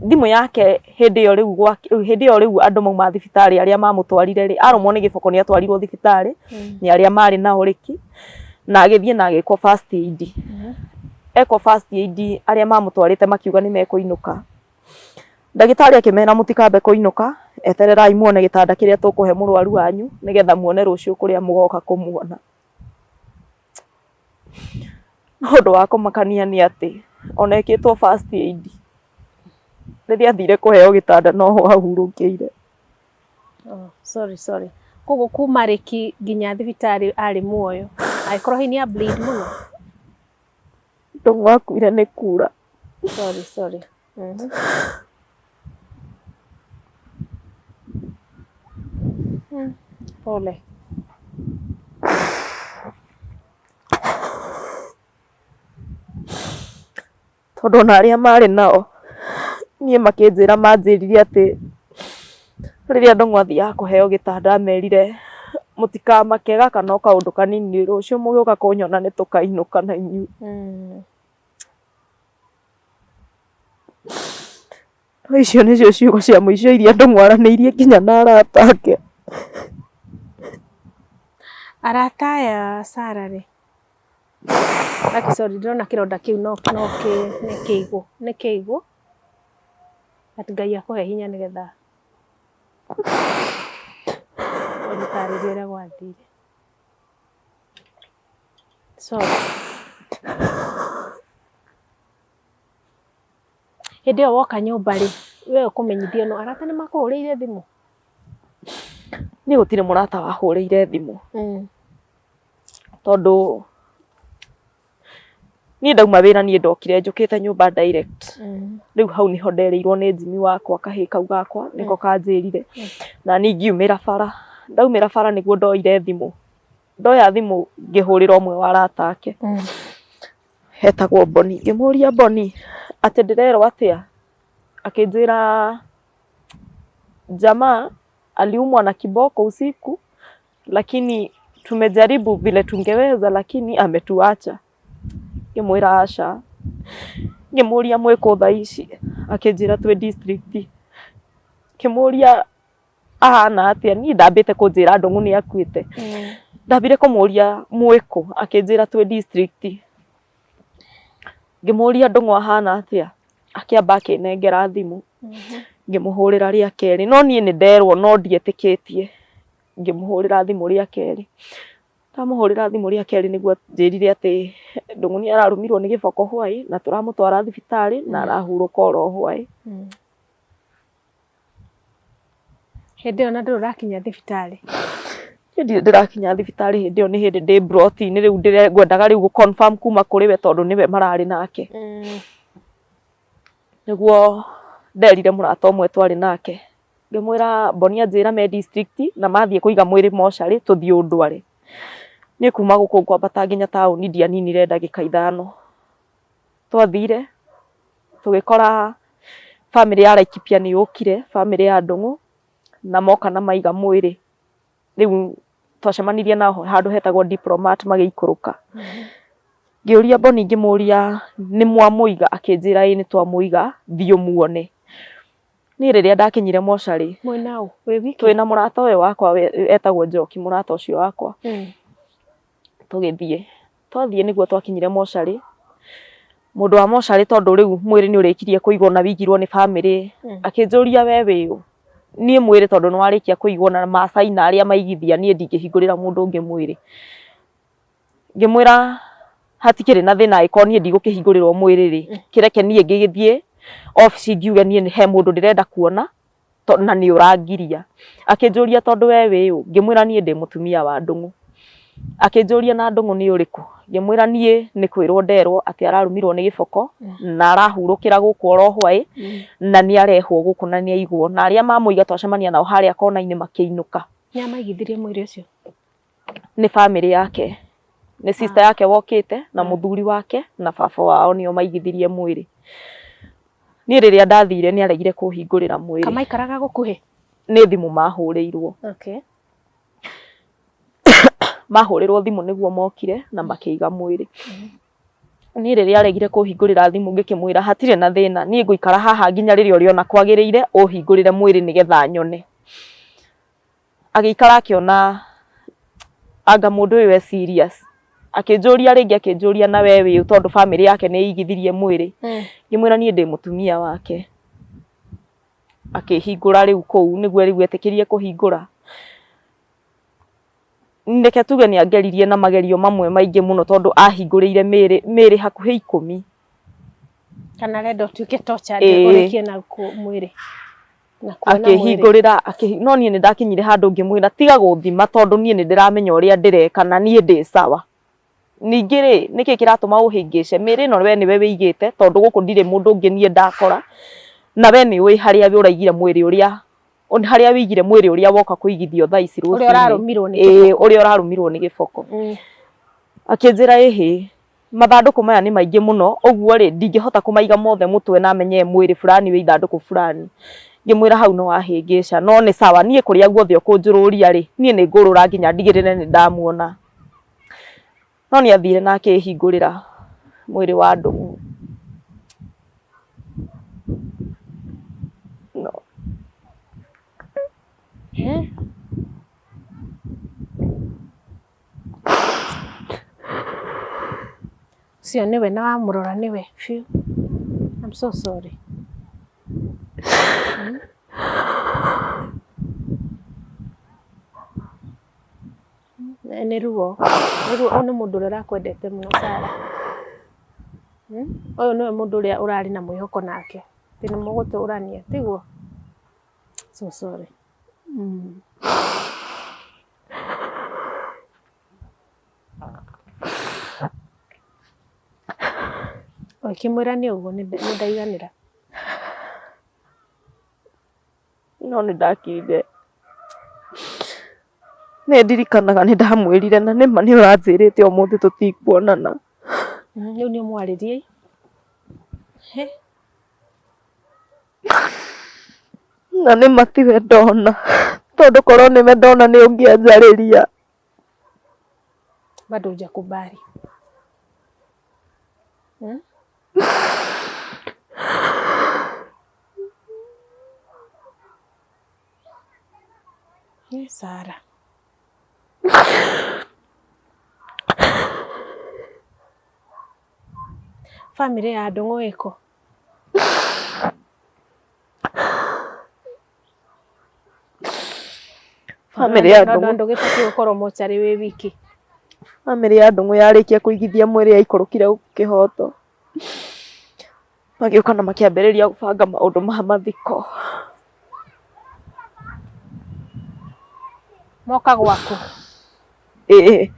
Speaker 1: Thimũ yake hĩndĩ ĩyo rĩu hĩndĩ ĩyo rĩu andũ mauma thibitarĩ arĩa mamũtwarire rĩ, arũmwo nĩ gĩboko nĩ atwarirwo thibitarĩ nĩ arĩa marĩ nao rĩki, na agĩthiĩ na agĩkwo first aid. Ekwo first aid arĩa mamũtwarĩte makiuga nĩ mekũinũka. Ndagĩtarĩ akĩmera mũtikambe kũinũka, etererai muone gĩtanda kĩrĩa tũkũhe mũrwaru wanyu nĩgetha muone rũciũ kũrĩa mũgoka kũmuona. No ũndũ wa kũmakania nĩ atĩ ona ekĩtwo first aid rĩrĩa athire kũheo gĩtanda noho ahurũkĩire.
Speaker 2: Oh, sorry, sorry. Koguo kuma rĩki nginya thibitarĩ arĩ muoyo, angĩkorwo hihi nĩ a bleed mũno?
Speaker 1: Ndũng'ũ akuire nĩ kura.
Speaker 2: Sorry, sorry. Pole.
Speaker 1: Tondũ ona arĩa marĩ nao niĩ makĩnjĩra manjĩrire atĩ rĩrĩa Ndũng'ũ athiaga kũheo gĩtanda amerire mũtikamake gaka no kaũndũ kanini rũciũ mũgĩũka kũnyona nĩ tũkainũka na inyuĩ. No icio nĩcio ciugo cia mũico iria Ndũng'ũ aranĩirie nginya na arata ake.
Speaker 2: Arata aya Sarah rĩ, Aki sorry ndĩrona kĩronda kĩu no no kĩ nĩ kĩigũ nĩ kĩigũ but Ngai akũhe hinya nĩgetha ũgĩtarĩrie ũrĩa gwathire. Sorry. Hĩndĩ ĩyo woka nyũmba rĩ, we ũkũmenyithio nũ? Arata nĩ makũhũrĩire thimũ?
Speaker 1: Niĩ gũtirĩ mũrata wahũrĩire thimũ tondũ niĩ ndauma wĩra niĩ ndokire njũkĩte nyũmba direct. Rĩu hau nĩho nderĩirwo nĩ Jimmy wakwa kahĩĩ kau gakwa nĩko kanjĩrire na niĩ ngiumĩra bara. Ndaumĩra bara nĩguo ndoire thimũ, ndoya thimũ ngĩhũrĩra ũmwe wa arata ake etagwo Boni, ngĩmũria Boni atĩ ndĩrerwo atĩa? Akĩnjĩra jamaa aliumwa na kiboko usiku lakini tumejaribu vile tungeweza lakini ametuacha. Ngĩmwĩra aca. Ngĩmũria mwĩ kũ thaa ici? Akĩnjĩra twĩ district. Ngĩmũria ahana atĩa? Niĩ ndambĩte kũnjĩra Ndũng'ũ nĩ akuĩte. Ndambire kũmũria mwĩ kũ? Akĩnjĩra twĩ district. Ngĩmũria Ndũng'ũ ahana atĩa? Akĩamba akĩnengera thimũ. Ngĩmũhũrĩra rĩa kerĩ, no niĩ nĩ nderwo no ndietĩkĩtie. Ngĩmũhũrĩra thimũ rĩa kerĩ, ndamũhũrĩra thimũ rĩa kerĩ nĩguo anjĩrire atĩ Ndũng'ũ nĩ ararũmirwo nĩ gĩboko hwaĩ na tũramũtwara thibitarĩ na arahurũka oro hwaĩ.
Speaker 2: Hĩndĩ ĩyo na ndũrĩ ũrakinya thibitarĩ?
Speaker 1: Niĩ ndirĩ ndĩrakinya thibitarĩ hĩndĩ ĩyo nĩ hĩndĩ ndĩ mburoti-inĩ rĩu ngwendaga rĩu gũ confirm kuma kũrĩ we tondũ nĩwe mararĩ nake. Nĩguo nderire mũrata ũmwe twarĩ nake, ngĩmwĩra Boni anjĩra me district na mathiĩ kũiga mwĩrĩ mocarĩ tũthiĩ ũndware. Niĩ kuma gũkũ ngwambata nginya taũni ndianinire ndagĩka ithano. Twathire tũgĩkora bamĩrĩ ya Laikipia nĩ yũkire, bamĩrĩ ya Ndũng'ũ, na moka na maiga mwĩrĩ. Rĩu twacemanirie nao handũ hetagwo Diplomat magĩikũrũka. Ngĩũria Boni ngĩmũria nĩ mwamũiga? Akĩnjĩra ĩĩ nĩ twamũiga, thiĩ ũmuone. Niĩ rĩrĩa ndakinyire mocarĩ,
Speaker 2: Mwĩna ũ? Wĩ wiki?
Speaker 1: Twĩna mũrata ũyũ wakwa etagwo Njoki, mũrata ũcio wakwa. Tũgĩthiĩ. Twathiĩ nĩguo twakinyire mocarĩ, mũndũ wa mocarĩ tondũ rĩu mwĩrĩ nĩ ũrĩkirie kũigwo na wĩigirwo nĩ bamĩrĩ, akĩnjũria we wĩ ũ? Niĩ mwĩrĩ tondũ nĩ warĩkia kũigwo na macaina arĩa maigithia niĩ ndingĩhingũrĩra mũndũ ũngĩ mwĩrĩ. Ngĩmwĩra hatikĩrĩ na thĩna angĩkorwo niĩ ndigũkĩhingũrĩrwo mwĩrĩ rĩ, kĩreke niĩ ngĩgĩthiĩ obici ngiuge niĩ he mũndũ ndĩrenda kuona na nĩ ũrangiria. Akĩnjũria tondũ we wĩ ũ? Ngĩmwĩra niĩ ndĩ mũtumia wa Ndũng'ũ. Akĩnjũria na Ndũng'ũ nĩ ũrĩkũ? Ngĩmwĩra niĩ nĩ kwĩrwo nderwo atĩ ararũmirwo nĩ gĩboko na arahurũkĩra gũkũ oro hwaĩ na nĩ arehwo gũkũ na nĩ aigwo. Na arĩa mamũiga twacemania nao harĩa kona-inĩ makĩinũka.
Speaker 2: Nĩ a maigithirie mwĩrĩ ũcio?
Speaker 1: Nĩ bamĩrĩ yake, nĩ sister yake wokĩte na mũthuri wake na baba wao nĩo maigithirie mwĩrĩ. Niĩ rĩrĩa ndathire nĩ aregire kũhingũrĩra mwĩrĩ.
Speaker 2: Kamaikaraga gũkuhĩ?
Speaker 1: Nĩ thimũ mahũrĩirwo. Mahũrĩrwo thimũ nĩguo mokire na makĩiga mwĩrĩ. Niĩ rĩrĩa aregire kũhingũrĩra thimũ ngĩkĩmwĩra hatirĩ na thĩna, niĩ ngũikara haha nginya rĩrĩa ũrĩona kwagĩrĩire ũhingũrĩre mwĩrĩ nĩgetha nyone. Agĩikara akĩona anga mũndũ ũyũ e serious. Akĩnjũria rĩngĩ akĩnjũria na we wĩ ũ tondũ bamĩrĩ yake nĩ ĩigithirie mwĩrĩ. Ngĩmwĩra niĩ ndĩ mũtumia wake. Akĩhingũra rĩu kũu nĩguo rĩu etĩkĩrie kũhingũra. Reke tuge nĩ angeririe na magerio mamwe maingĩ mũno tondũ ahingũrĩire mĩĩrĩ, mĩĩrĩ hakuhĩ ikũmi.
Speaker 2: Kana arenda ũtuĩke tortured ũrĩkie na mwĩrĩ. Na kuona mwĩrĩ.
Speaker 1: Akĩhingũrĩra no niĩ nĩ ndakinyire handũ ngĩmwĩra tiga gũthima tondũ niĩ nĩ ndĩramenya ũrĩa ndĩreka na niĩ ndĩ sawa. Ningĩ rĩ, nĩkĩ kĩratũma ũhĩngĩce? Mĩĩrĩ ĩno we nĩwe wĩigĩte tondũ gũkũ ndirĩ mũndũ ũngĩ niĩ ndakora, na we nĩ ũĩ harĩa ũraigire mwĩrĩ ũrĩa, harĩa wĩigire mwĩrĩ ũrĩa woka kũigithio thaa ici
Speaker 2: Ũrĩa
Speaker 1: rũcinĩ.
Speaker 2: ũrarũmirwo nĩ
Speaker 1: Ĩĩ,
Speaker 2: kĩboko.
Speaker 1: ũrĩa ũrarũmirwo nĩ gĩboko. Akĩnjĩra ĩhĩ, mathandũkũ maya nĩ maingĩ mũno, ũguo rĩ, ndingĩhota kũmaiga mothe mũtwe na menye mwĩrĩ fulani wĩ ithandũkũ fulani. Ngĩmwĩra hau nĩ wahĩngĩca, no nĩ sawa, niĩ kũrĩa guothe ũkũnjũrũria rĩ, niĩ nĩ ngũrũra nginya ndigĩrĩre nĩ ndamuona. No nĩ athire na akĩhingũrĩra mwĩrĩ wa Ndũng'ũ. No.
Speaker 2: Ũcio nĩwe na wamũrora nĩwe biũ. I'm so sorry. Nĩ ruo, nĩ ruo. Ũyũ nĩ mũndũ ũrĩa ũrakwendete mũno Sarah. Ũyũ nĩwe mũndũ ũrĩa ũrarĩ na mwĩhoko nake, atĩ nĩ mũgũtũrania, tiguo? So sorry. Ũkĩmwĩra nĩ ũguo nĩ ndaiganĩra.
Speaker 1: No nĩ ndakirire. Nĩ ndirikanaga nĩ ndamwĩrire na nĩma nĩ ũranjĩrĩte ũmũthĩ tũtikuonana.
Speaker 2: Rĩu nĩ ũmwarĩrie. He.
Speaker 1: Na nĩma tiwe ndona tondũ korwo nĩwe ndona nĩ ũngĩanjarĩria.
Speaker 2: Bado hujakubali. Hmm? Sara. Family ya Ndung'u ĩkũ?
Speaker 1: Bamĩrĩ ya Ndung'u
Speaker 2: ndũgĩbatiĩ gũkorwo mocarĩ wĩ wiki.
Speaker 1: Bamĩrĩ ya Ndung'u yarĩkia kũigithia mwĩrĩ yaikũrũkire kĩhoto. Magĩũka na makĩambĩrĩria gũbanga maũndũ ma mathiko.
Speaker 2: Moka gwaku?
Speaker 1: Ĩĩ.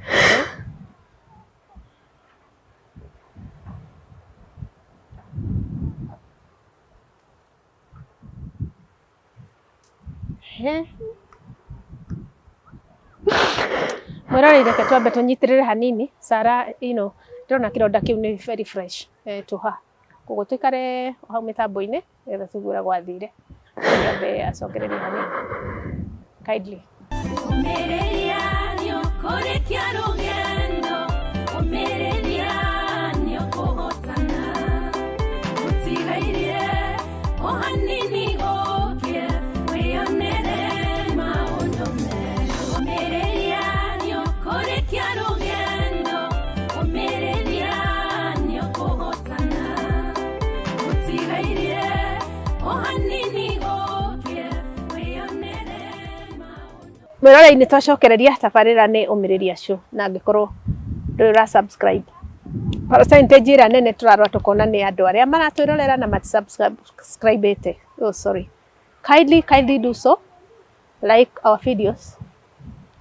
Speaker 2: Mwĩroreri reke twambe tũnyitĩrĩre hanini Sara, you know, ndĩrona kĩronda kĩu nĩ very fresh to her. Koguo tũikare hau mĩtambo-inĩ nĩgetha tũigue ũrĩa gwathire. Ambe acokererie hanini. Kindly.
Speaker 3: Ũmĩrĩria nĩũkũrĩkia rũgendo, ũmĩrĩria nĩũkũhotana. Gũtigairie o hanini gũkĩe, wĩyonere maũndũ mega. Ũmĩrĩria nĩũkũrĩkia rũgendo, ũmĩrĩria nĩũkũhotana. Gũtigairie o hanini gũkĩe, wĩyonere maũndũ.
Speaker 2: Mwĩroreri-inĩ twacokereria tabarĩra nĩ ũmĩrĩria show na angĩkorwo ndũrĩ ũra subscribe percentage ĩrĩa nene tũrarora tũkona nĩ andũ arĩa maratwĩrorera na mati subscribe oh sorry, kindly kindly do so, like our videos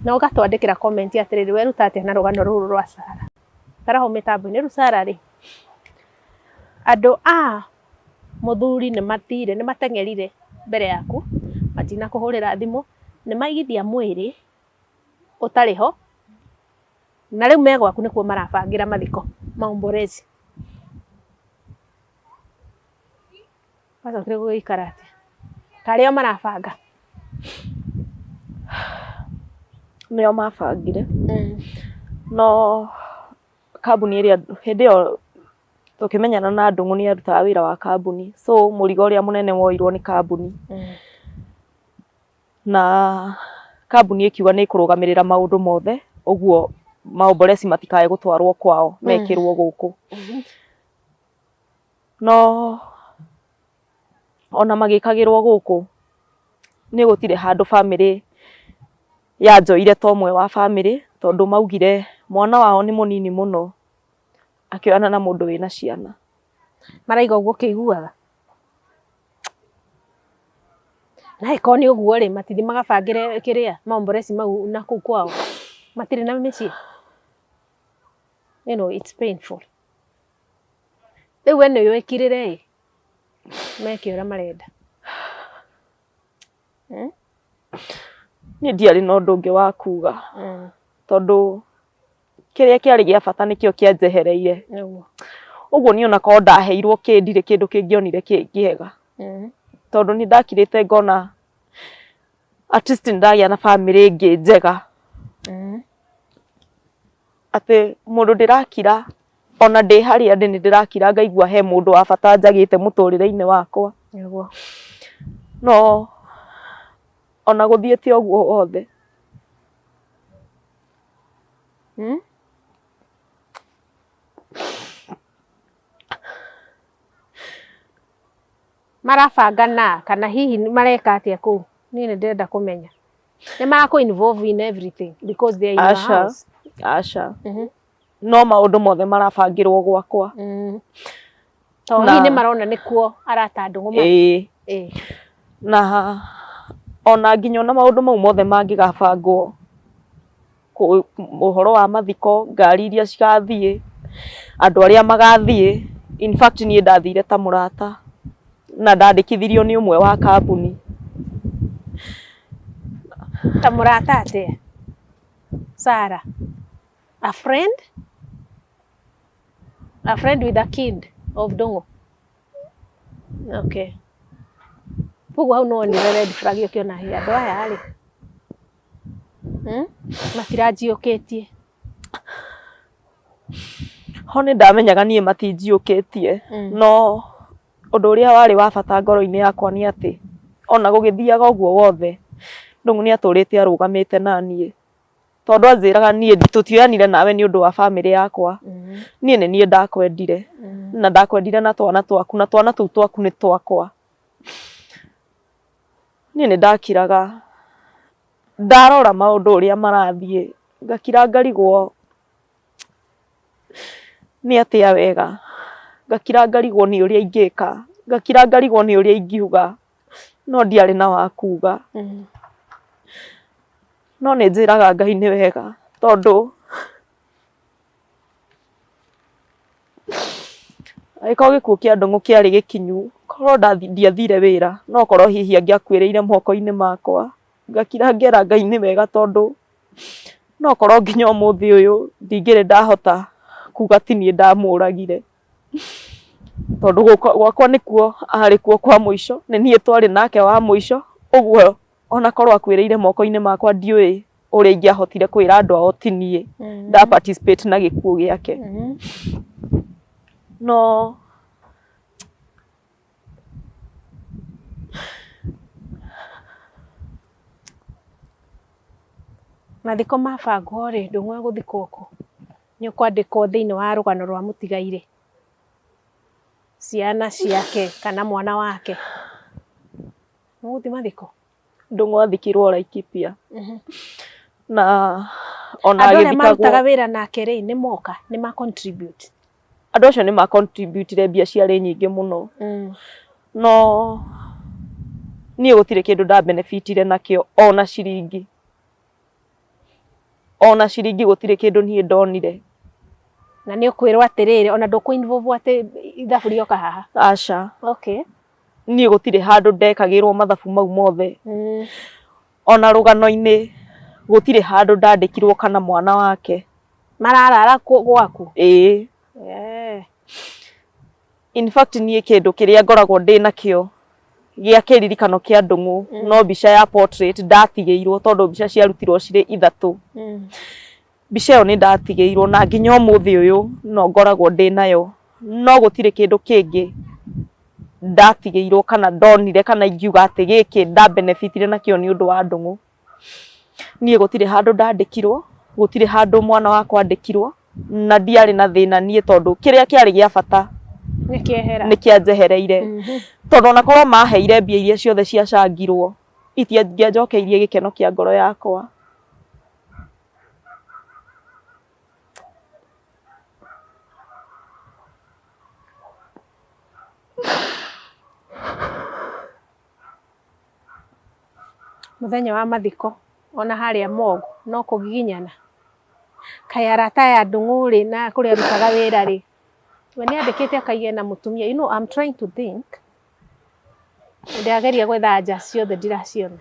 Speaker 2: na ũgatwandĩkĩra comment atĩrĩrĩ weruta atĩa na rũgano rũrũ rwa Sara. Karaho mĩtambo-inĩ rĩu Sara rĩ, andũ a mũthuri nĩ mathire nĩ mateng'erire mbere yaku matinakũhũrĩra thimũ nĩ maigithia mwĩrĩ ũtarĩ ho na rĩu me gwaku nĩkuo marabangĩra mathiko maombolezi. Wacokire gũgĩikara atĩa? Karĩ o marabanga?
Speaker 1: Nĩo mabangire. No kambuni ĩrĩa hĩndĩ ĩyo tũkĩmenyana na Ndung'u nĩ arutaga wĩra wa kambuni, so mũrigo ũrĩa mũnene woirwo nĩ kambuni. Na kambuni ĩkiuga nĩ ĩkũrũgamĩrĩra maũndũ mothe, ũguo maombolezi matikae gũtwarwo kwao, mekĩrwo gũkũ. No ona magĩkagĩrwo gũkũ nĩ gũtirĩ handũ bamĩrĩ yanjoire ta ũmwe wa bamĩrĩ, tondũ maugire mwana wao nĩ mũnini mũno akĩoyana na mũndũ wĩna ciana.
Speaker 2: Maraiga ũguo ũkĩiguaga? Na angĩkorwo nĩ ũguo rĩ, matithi magabangĩre kĩrĩa maombolezi mau na kũu kwao? Matirĩ na mĩciĩ? You know, it's painful. Rĩu we nĩ wĩkirĩre ĩ, meke ũrĩa marenda.
Speaker 1: Niĩ ndiarĩ na ũndũ ũngĩ wa kuga, tondũ kĩrĩa kĩarĩ gĩa bata nĩkĩo kĩanjehereire. Ũguo niĩ ona korwo ndaheirwo kĩ ndirĩ kĩndũ kĩngĩonire kĩ kĩega. Tondũ nĩ ndakirĩte ngona at least nĩ ndagĩa na bamĩrĩ ĩngĩ njega. Atĩ mũndũ ndĩrakira ona ndĩ harĩa ndĩ nĩ ndĩrakira ngaigua he mũndũ wa bata njagĩte mũtũrĩre-inĩ wakwa. No ona gũthiĩte ũguo wothe.
Speaker 2: Marabanga na kana hihi mareka atĩa kũu? Niĩ nĩ ndĩrenda kũmenya. Nĩ marakũ involve in everything because they are in your
Speaker 1: Aca.
Speaker 2: house.
Speaker 1: Aca. No maũndũ mothe marabangĩrwo gwakwa.
Speaker 2: To hihi nĩ marona nĩkuo arata Ndung'u
Speaker 1: marĩ. Ĩĩ. Na ona nginya ona maũndũ mau mothe mangĩgabangwo, ũhoro wa mathiko, ngari iria cigathiĩ, andũ arĩa magathiĩ, In fact niĩ ndathire ta mũrata na ndandĩkithirio nĩ ũmwe wa kambuni.
Speaker 2: Ta mũrata atĩa? Sarah, a friend? A friend with a kid of Ndung'u? Okay. Koguo hau no wonire red flag ũkĩona hĩ andũ aya rĩ, Matiranjiũkĩtie.
Speaker 1: Ho nĩ ndamenyaga niĩ matinjiũkĩtie no ũndũ ũrĩa warĩ wa bata ngoro-inĩ yakwa nĩ atĩ ona gũgĩthiaga ũguo wothe Ndung'u nĩ atũrĩte arũgamĩte na niĩ tondũ anjĩraga niĩ tũtioyanire nawe nĩ ũndũ wa bamĩrĩ yakwa, niĩ nĩ niĩ ndakwendire na ndakwendire na twana twaku na twana tũu twaku nĩ twakwa. Niĩ nĩ ndakiraga ndarora maũndũ ũrĩa marathiĩ ngakira ngarigwo nĩ atĩa wega, ngakira ngarigwo nĩ ũrĩa ingĩka, ngakira ngarigwo nĩ ũrĩa ingiuga, no ndiarĩ na wa kuga. No nĩ njĩraga Ngai nĩ wega tondũ angĩkorwo gĩkuũ kĩa Ndung'u kĩarĩ gĩkinyu, korwo ndiathire wĩra no korwo hihi angĩakuĩrĩire moko-inĩ makwa. Ngakira ngera Ngai nĩ wega tondũ no korwo nginya ũmũthĩ ũyũ ndingĩrĩ ndahota kuga ti niĩ ndamũragire. Tondũ gwakwa nĩkuo arĩ kuo kwa mũico, nĩ niĩ twarĩ nake wa mũico, ũguo ona korwo akuĩrĩire moko-inĩ makwa ndiũĩ ũrĩa ingĩahotire kwĩra andũ ao ti niĩ nda participate na gĩkuũ gĩake. No
Speaker 2: Mathiko mabangwo rĩ, Ndung'u egũthikwo kũ? Nĩ ũkwandĩkwo thĩinĩ wa rũgano rwa mũtigairĩ, ciana ciake kana mwana wake. Mũgũthiĩ mathiko?
Speaker 1: Ndung'u athikirwo Laikipia. Na ona
Speaker 2: Andũ arĩa
Speaker 1: agĩthikagwo
Speaker 2: marutaga wĩra nake rĩ, nĩ moka, nĩ ma contribute.
Speaker 1: Andũ acio nĩ ma contributire mbia ciarĩ nyingĩ mũno. No niĩ gũtirĩ kĩndũ nda benefitire nakĩo ona ciringi. Ona ciringi gũtirĩ kĩndũ niĩ ndonire.
Speaker 2: Na nĩ ũkwĩrwo atĩrĩrĩ, ona ndũkũ involve atĩ ithabu rĩoka haha.
Speaker 1: Aca.
Speaker 2: Okay.
Speaker 1: Niĩ gũtirĩ handũ ndekagĩrwo mathabu mau mothe. Ona rũgano-inĩ gũtirĩ handũ ndandĩkirwo kana mwana wake.
Speaker 2: Mararara gwaku?
Speaker 1: Ĩĩ.
Speaker 2: Eh.
Speaker 1: In fact niĩ kĩndũ kĩrĩa ngoragwo ndĩ nakĩo gĩa kĩririkano kĩa Ndung'u no mbica ya portrait ndatigĩirwo tondũ mbica ciarutirwo cirĩ ithatũ. Mbica ĩyo nĩ ndatigĩirwo na nginya ũmũthĩ ũyũ no ngoragwo ndĩ nayo, no gũtirĩ kĩndũ kĩngĩ ndatigĩirwo kana ndonire kana ingiuga atĩ gĩkĩ nda benefitire nakĩo nĩ ũndũ wa Ndung'u. Niĩ gũtirĩ handũ ndandĩkirwo, gũtirĩ handũ mwana wakwa andĩkirwo, na ndiarĩ na thĩna niĩ tondũ kĩrĩa kĩarĩ gĩa bata
Speaker 2: Nĩ kĩehera.
Speaker 1: nĩ kĩanjehereire. Tondũ ona korwo maheire mbia iria ciothe ciacangirwo, itingĩanjokeirie gĩkeno kĩa ngoro yakwa.
Speaker 2: Mũthenya wa mathiko ona harĩa morgue no kũgiginyana. Kaĩ arata aya a Ndung'u rĩ na kũrĩa arutaga wĩra rĩ, we nĩ andĩkĩte akaiga ena mũtumia. You know I'm trying to think. Ndĩrageria gwetha anja ciothe ndiraciona.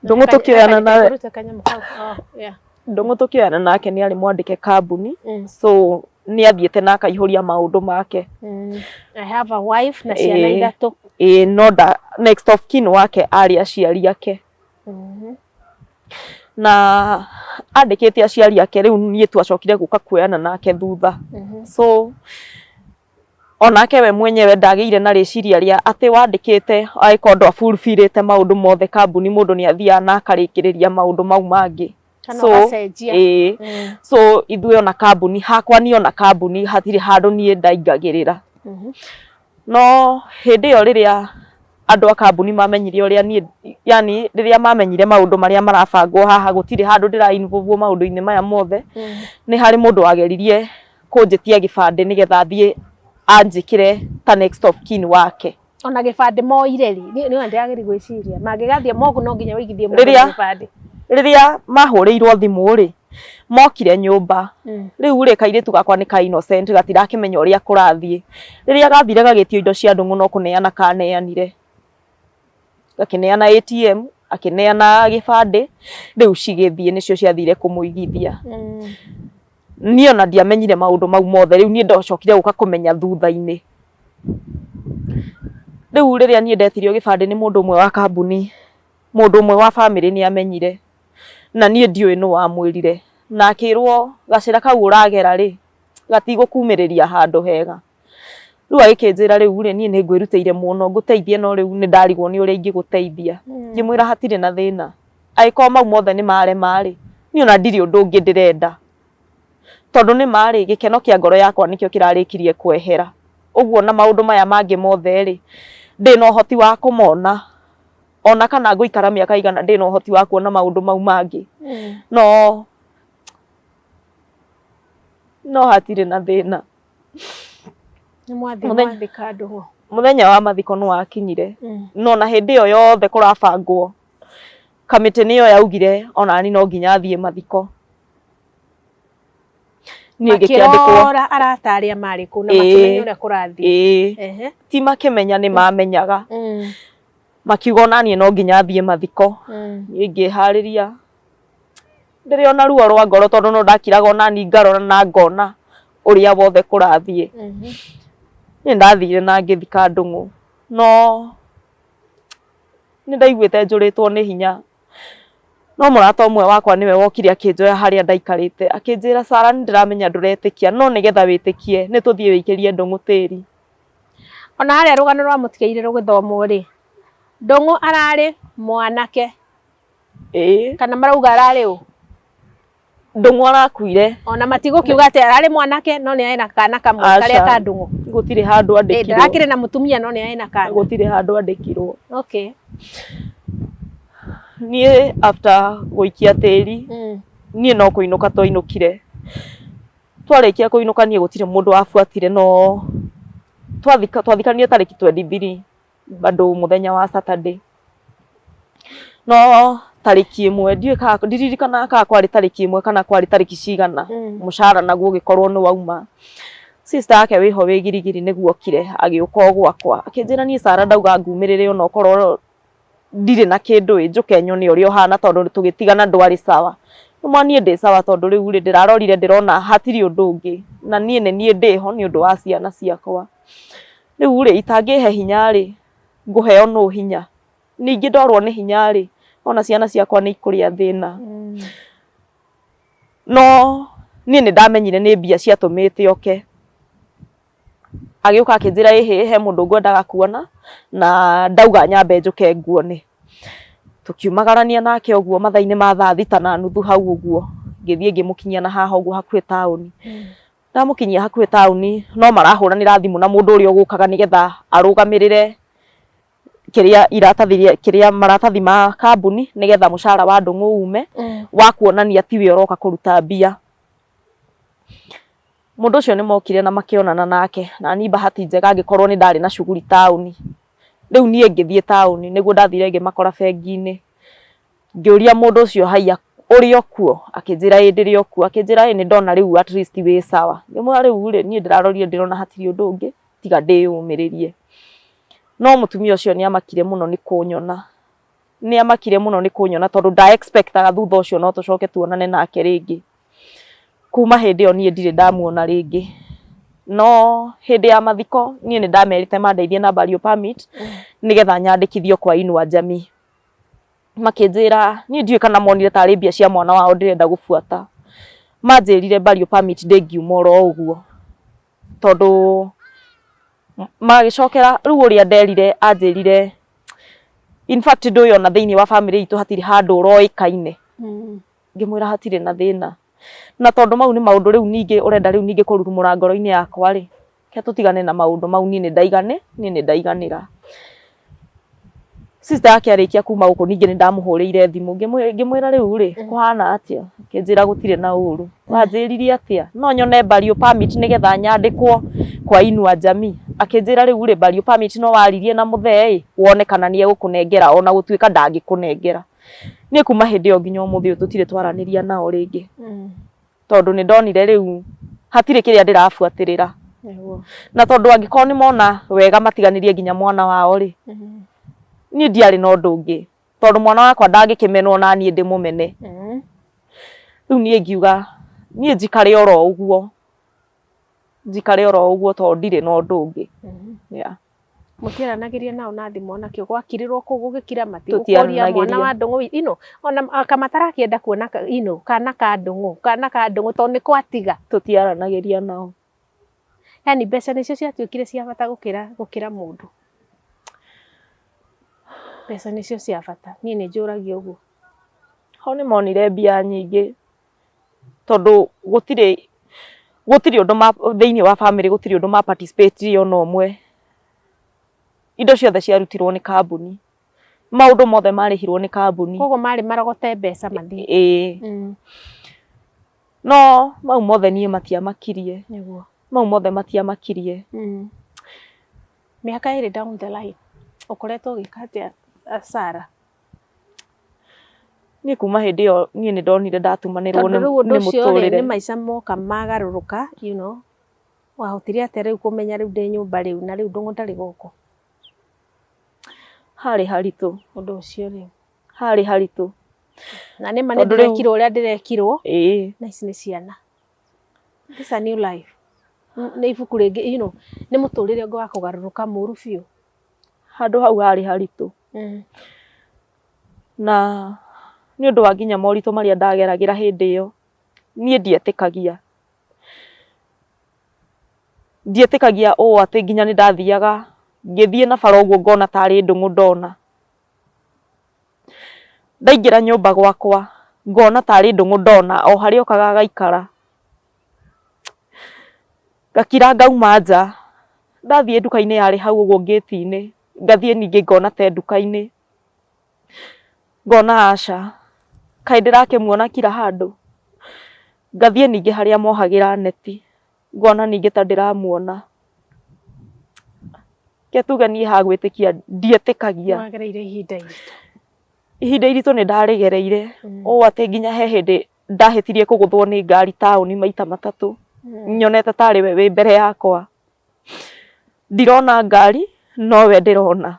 Speaker 1: Ndung'u tũkĩoyana nawe
Speaker 2: Rute kanyamũ kau. Oh, yeah.
Speaker 1: Ndung'u tũkĩoyana nake nĩ arĩ mwandĩke kambuni so nĩ athiĩte na akaihũria maũndũ make.
Speaker 2: I have a wife na ciana
Speaker 1: Ĩĩ.
Speaker 2: ithatũ.
Speaker 1: Ĩĩ no nda next of kin wake arĩ aciari ake. Na andĩkĩte aciari ake rĩu niĩ twacokire gũka kuoyana nake thutha. So onake we mwenyewe ndagĩire na rĩciria rĩa atĩ wandĩkĩte angĩkorwo ndwa fulfillĩte maũndũ mothe kambuni mũndũ nĩ athiaga na akarĩkĩrĩria maũndũ mau mangĩ.
Speaker 2: Kana ũgacenjia.
Speaker 1: Ĩĩ. So ithuĩ ona kambuni hakwa niĩ ona kambuni hatirĩ handũ niĩ ndaingagĩrĩra. No hĩndĩ ĩyo rĩrĩa andũ a kambuni mamenyire ũrĩa niĩ yani rĩrĩa mamenyire maũndũ marĩa marabangwo haha gũtirĩ handũ ndĩra involve maũndũ-inĩ maya mothe, nĩ harĩ mũndũ wageririe kũnjĩtia gĩbandĩ nĩgetha athiĩ anjĩkĩre ta next of kin wake.
Speaker 2: Ona gĩbandĩ moire rĩ, niĩ nĩwe ndĩrageria gwĩciria, mangĩgathiĩ morgue no nginya ũigithie mũndũ
Speaker 1: Rĩrĩa
Speaker 2: na gĩbandĩ.
Speaker 1: Rĩrĩa mahũrĩirwo thimũ rĩ, Mokire nyũmba. Rĩu rĩ, kairĩtu gakwa nĩ ka innocent, gatirakĩmenya ũrĩa kũrathiĩ. Rĩrĩa gathire gagĩtio indo cia Ndũng'ũ no kũneana kaneanire. Gakĩneana ATM, akĩneana gĩbandĩ, rĩu cigĩthiĩ nĩcio ciathire kũmũigithia. Niĩ ona ndiamenyire maũndũ mau mothe, rĩu niĩ ndacokire gũka kũmenya thutha-inĩ. Rĩu rĩrĩa niĩ ndetirio gĩbandĩ nĩ mũndũ ũmwe wa kambuni, mũndũ ũmwe wa bamĩrĩ nĩ amenyire, na niĩ ndiũĩ nũ wamwĩrire, na akĩrwo gacĩra kau ũragera rĩ, gatigũkumĩrĩria handũ hega. Rĩu agĩkĩnjĩra rĩu rĩ, niĩ nĩ ngwĩrutĩire mũno ngũteithie, no rĩu nĩ ndarigwo nĩ ũrĩa ingĩgũteithia. Ngĩmwĩra hatirĩ na thĩna, angĩkorwo mau mothe nĩ marema rĩ, niĩ ona ndirĩ ũndũ ũngĩ ndĩrenda. Tondũ nĩ ma rĩ, gĩkeno kĩa ngoro yakwa nĩkĩo kĩrarĩkirie kwehera. Ũguo na maũndũ maya mangĩ mothe rĩ, ndĩna ũhoti wa kũmona. Ona kana ngũikara mĩaka igana ndĩna ũhoti wa kuona maũndũ mau mangĩ. No no hatirĩ na thĩna.
Speaker 2: Nĩ mwathiĩ mwathika Ndũng'ũ?
Speaker 1: Mũthenya wa mathiko nĩ wakinyire. No na hĩndĩ ĩyo yothe kũrabangwo, kamĩtĩ nĩyo yaugire onani no nginya thiĩ mathiko. Niĩ ngĩkĩandĩkwo.
Speaker 2: Makĩrora arata arĩa marĩ kũu na makĩmenya ũrĩa kũrathiĩ.
Speaker 1: Ĩĩ. Ti makĩmenya, nĩ mamenyaga. Makiuga onaniĩ no nginya thiĩ mathiko. Niĩ ngĩharĩria ndĩrĩ ona ruo rwa ngoro, tondũ no ndakiraga onani ngarora na ngona ũrĩa wothe kũrathiĩ. Niĩ ndathire na ngĩthika Ndũng'ũ, no nĩ ndaiguĩte njũrĩtwo nĩ hinya. No mũrata ũmwe wakwa nĩwe wokire akĩnjoya harĩa ndaikarĩte, akĩnjĩra, "Sara, nĩ ndĩramenya ndũretĩkia, no nĩgetha wĩtĩkie nĩ tũthiĩ wĩikĩrie Ndũng'ũ tĩri."
Speaker 2: Ona harĩa rũgano rwa mũtigairĩ rũgĩthomwo rĩ, Ndũng'ũ ararĩ mwanake?
Speaker 1: Ĩĩ.
Speaker 2: Kana marauga ararĩ ũ?
Speaker 1: Ndũng'ũ arakuire.
Speaker 2: Ona matigũkiuga atĩ ararĩ mwanake no nĩ arĩ na kana kamwe karĩa ka Ndũng'ũ.
Speaker 1: Gũtirĩ handũ andĩkirwo.
Speaker 2: Ndarakĩrĩ na mũtumia no nĩ arĩ na kana.
Speaker 1: Gũtirĩ handũ andĩkirwo.
Speaker 2: Okay.
Speaker 1: Niĩ after gũikia tĩri, niĩ no kũinũka twainũkire. Twarĩkia kũinũka, niĩ gũtirĩ mũndũ wabuatire, no twathikanire tarĩki 23, bado mũthenya wa Saturday. No tarĩki 1, ndiũĩ kana ndiririkanaga kana kwarĩ tarĩki 1 kana kwarĩ tarĩki cigana, mũcara naguo ũgĩkorwo nĩ wauma. Sister yake wĩho wĩ Girigiri nĩguo okire, agĩũka o gwakwa akĩnjĩra, "Niĩ Sara ndauga ngumĩrĩre ona okorwo ndirĩ na kĩndũ ĩ, njũke nyone ũrĩa ũhana, tondũ tũgĩtigana ndwarĩ sawa." Nĩma niĩ ndĩ sawa, tondũ rĩu rĩ, ndĩrarorire ndĩrona hatirĩ ũndũ ũngĩ, na niĩ nĩ niĩ ndĩho nĩ ũndũ wa ciana ciakwa. Rĩu rĩ, itangĩhe hinya rĩ, ngũheo nũ hinya? Ningĩ ndorwo nĩ hinya rĩ, ona ciana ciakwa nĩ ikũrĩa thĩna. No niĩ nĩ ndamenyire nĩ mbia ciatũmĩte oke. Agĩũka akĩnjĩra, "Ĩhĩ, he mũndũ ngwendaga kuona na ndauga nyambe njũke nguone." Tũkiumagarania nake ũguo mathaa-inĩ ma thaa 6:30 hau ũguo, ngĩthiĩ ngĩmũkinyia na haha ũguo hakuhĩ taũni. Ndamũkinyia hakuhĩ taũni, no marahũranĩra thimũ na mũndũ ũrĩa ũgũkaga nĩgetha arũgamĩrĩre kĩrĩa iratathi kĩrĩa maratathi ma kambuni, nĩgetha mũcara wa Ndũng'ũ ume wa kuonania tiwe ũroka kũruta mbia. Mũndũ ũcio nĩ mokire na makĩonana nake, na niĩ bahati njega angĩkorwo nĩ ndarĩ na cuguri taũni. Rĩu niĩ ngĩthiĩ taũni, nĩguo ndathire ngĩmakora bengi-inĩ. Ngĩũria mũndũ ũcio, "Haiya, ũrĩ o kuo?" Akĩnjĩra, "Ĩ, ndĩrĩ o kuo." Akĩnjĩra, "Ĩ, nĩ ndona rĩu at least wĩ sawa." Ngĩmwĩra, "Rĩu rĩ, niĩ ndĩrarorire ndĩrona hatirĩ ũndũ ũngĩ tiga ndĩyũmĩrĩrie." No mũtumia ũcio nĩ amakire mũno nĩ kũnyona. Nĩ amakire mũno nĩ kũnyona, tondũ nda expectaga thutha ũcio no tũcoke tuonane nake rĩngĩ. Kuma hĩndĩ ĩyo niĩ ndirĩ ndamuona rĩngĩ. No hĩndĩ ya mathiko niĩ nĩ ndamerĩte mandeithie na burial permit nĩgetha nyandĩkithio kwa Inua Jamii. Makĩnjĩra, niĩ ndiũĩ kana monire tarĩ mbia cia mwana wao ndĩrenda gũbuata. Manjĩrire burial permit ndĩngiuma oro ũguo, tondũ magĩcokera rĩu ũrĩa nderire anjĩrire, in fact ndũĩ ona thĩinĩ wa bamĩrĩ itũ hatirĩ handũ ũroĩkaine. Ngĩmwĩra hatirĩ na thĩna. Na tondũ mau nĩ maũndũ rĩu ningĩ ũrenda rĩu ningĩ kũrurumũra ngoro-inĩ yakwa rĩ, reke tũtigane na maũndũ mau, niĩ nĩ ndaigane, niĩ nĩ ndaiganĩra. Sister yake arĩkia kuma gũkũ, ningĩ nĩ ndamũhũrĩire thimũ, ngĩmwĩra, "Rĩu rĩ, kũhana atĩa?" Akĩnjĩra gũtirĩ na ũru. "Wanjĩrire atĩa? No nyone burial permit nĩgetha nyandĩkwo kwa Inua Jamii?" Akĩnjĩra, "Rĩu rĩ, burial permit no waririe na mũthee ĩ, wone kana nĩ egũkũnengera, ona gũtuĩka ndangĩkũnengera." Niĩ kuma hĩndĩ ĩyo nginya ũmũthĩ ũyũ tũtirĩ twaranĩria nao rĩngĩ, tondũ nĩ ndonire rĩu hatirĩ kĩrĩa ndĩrabuatĩrĩra. Na tondũ angĩkorwo nĩ mona wega matiganĩrie nginya mwana wao rĩ, niĩ ndiarĩ na ũndũ ũngĩ, tondũ mwana wakwa ndangĩkĩmenwo na niĩ ndĩmũmene. Rĩu niĩ ngiuga niĩ njikare oro ũguo, njikare oro ũguo tondũ ndirĩ na ũndũ ũngĩ. Yeah.
Speaker 2: Mũtiaranagĩria nao na thimũ ona kĩo gwakirirwo kũu gũgĩkira matigũkũria mwana wa Ndũng'ũ ino ona ka matarakĩenda kuona ino kana ka Ndũng'ũ kana ka Ndũng'ũ tondũ nĩ kwatiga.
Speaker 1: Tũtiaranagĩria nao.
Speaker 2: Yani mbeca nĩcio ciatuĩkire cia bata gũkĩra gũkĩra mũndũ. Mbeca nĩcio cia bata. Niĩ nĩ njũragia ũguo.
Speaker 1: Ho nĩ monire mbia nyingĩ tondũ gũtirĩ gũtirĩ ũndũ thĩinĩ wa bamĩrĩ gũtirĩ ũndũ ma participate ona ũmwe. Indo ciothe ciarutirwo nĩ kambuni, maũndũ mothe marĩhirwo nĩ kambuni.
Speaker 2: Koguo marĩ marogote mbeca mathiĩ.
Speaker 1: Ĩĩ. No mau mothe niĩ matiamakirie.
Speaker 2: Nĩguo.
Speaker 1: Mau mothe matiamakirie.
Speaker 2: Mĩaka ĩrĩ down the line ũkoretwo ũgĩka atĩa Sarah?
Speaker 1: Niĩ kuma hĩndĩ ĩyo niĩ nĩ ndonire ndatumanĩrwo
Speaker 2: Tondũ
Speaker 1: nĩ
Speaker 2: rĩu ũndũ
Speaker 1: nĩ
Speaker 2: ũcio rĩ
Speaker 1: mũtũrĩre.
Speaker 2: nĩ maica moka magarũrũka you know wahotire atĩa rĩu kũmenya rĩu ndĩ nyũmba rĩu na rĩu Ndũng'ũ ndarĩ gũkũ?
Speaker 1: Harĩ haritũ.
Speaker 2: Ũndũ ũcio rĩ.
Speaker 1: Harĩ haritũ.
Speaker 2: Na nĩ ma nĩ
Speaker 1: Tondũ rĩu
Speaker 2: ndĩrekirwo ũrĩa ndĩrekirwo.
Speaker 1: Ĩĩ.
Speaker 2: Na ici nĩ ciana. This is a new life. Nĩ ibuku rĩngĩ you know nĩ mũtũrĩre ũngĩ wa kũgarũrũka mũru biũ.
Speaker 1: Handũ hau harĩ haritũ. Na nĩ ũndũ wa nginya moritũ marĩa ndageragĩra hĩndĩ ĩyo, niĩ ndietĩkagia. Ndietĩkagia ũũ atĩ nginya nĩ ndathiaga ngĩthiĩ na bara ũguo ngona tarĩ Ndũng'ũ ndona. Ndaingĩra nyũmba gwakwa ngona tarĩ Ndũng'ũ ndona o harĩa okaga agaikara. Ngakira ngauma nja, ndathiĩ nduka-inĩ yarĩ hau ũguo ngĩti-inĩ, ngathiĩ ningĩ ngona te nduka-inĩ. Ngona aca, kaĩ ndĩrakĩmuona kila handũ. Ngathiĩ ningĩ harĩa mohagĩra neti, ngona ningĩ ta ndĩramuona. Reke tuge niĩ ha gwĩtĩkia ndietĩkagia.
Speaker 2: Nĩwagereire ihinda iritũ.
Speaker 1: Ihinda iritũ nĩ ndarĩgereire, ũũ atĩ nginya he hĩndĩ ndahĩtirie kũgũthwo nĩ ngari taũni maita matatũ, nyonete tarĩ we wĩ mbere yakwa. Ndirona ngari, nowe ndĩrona.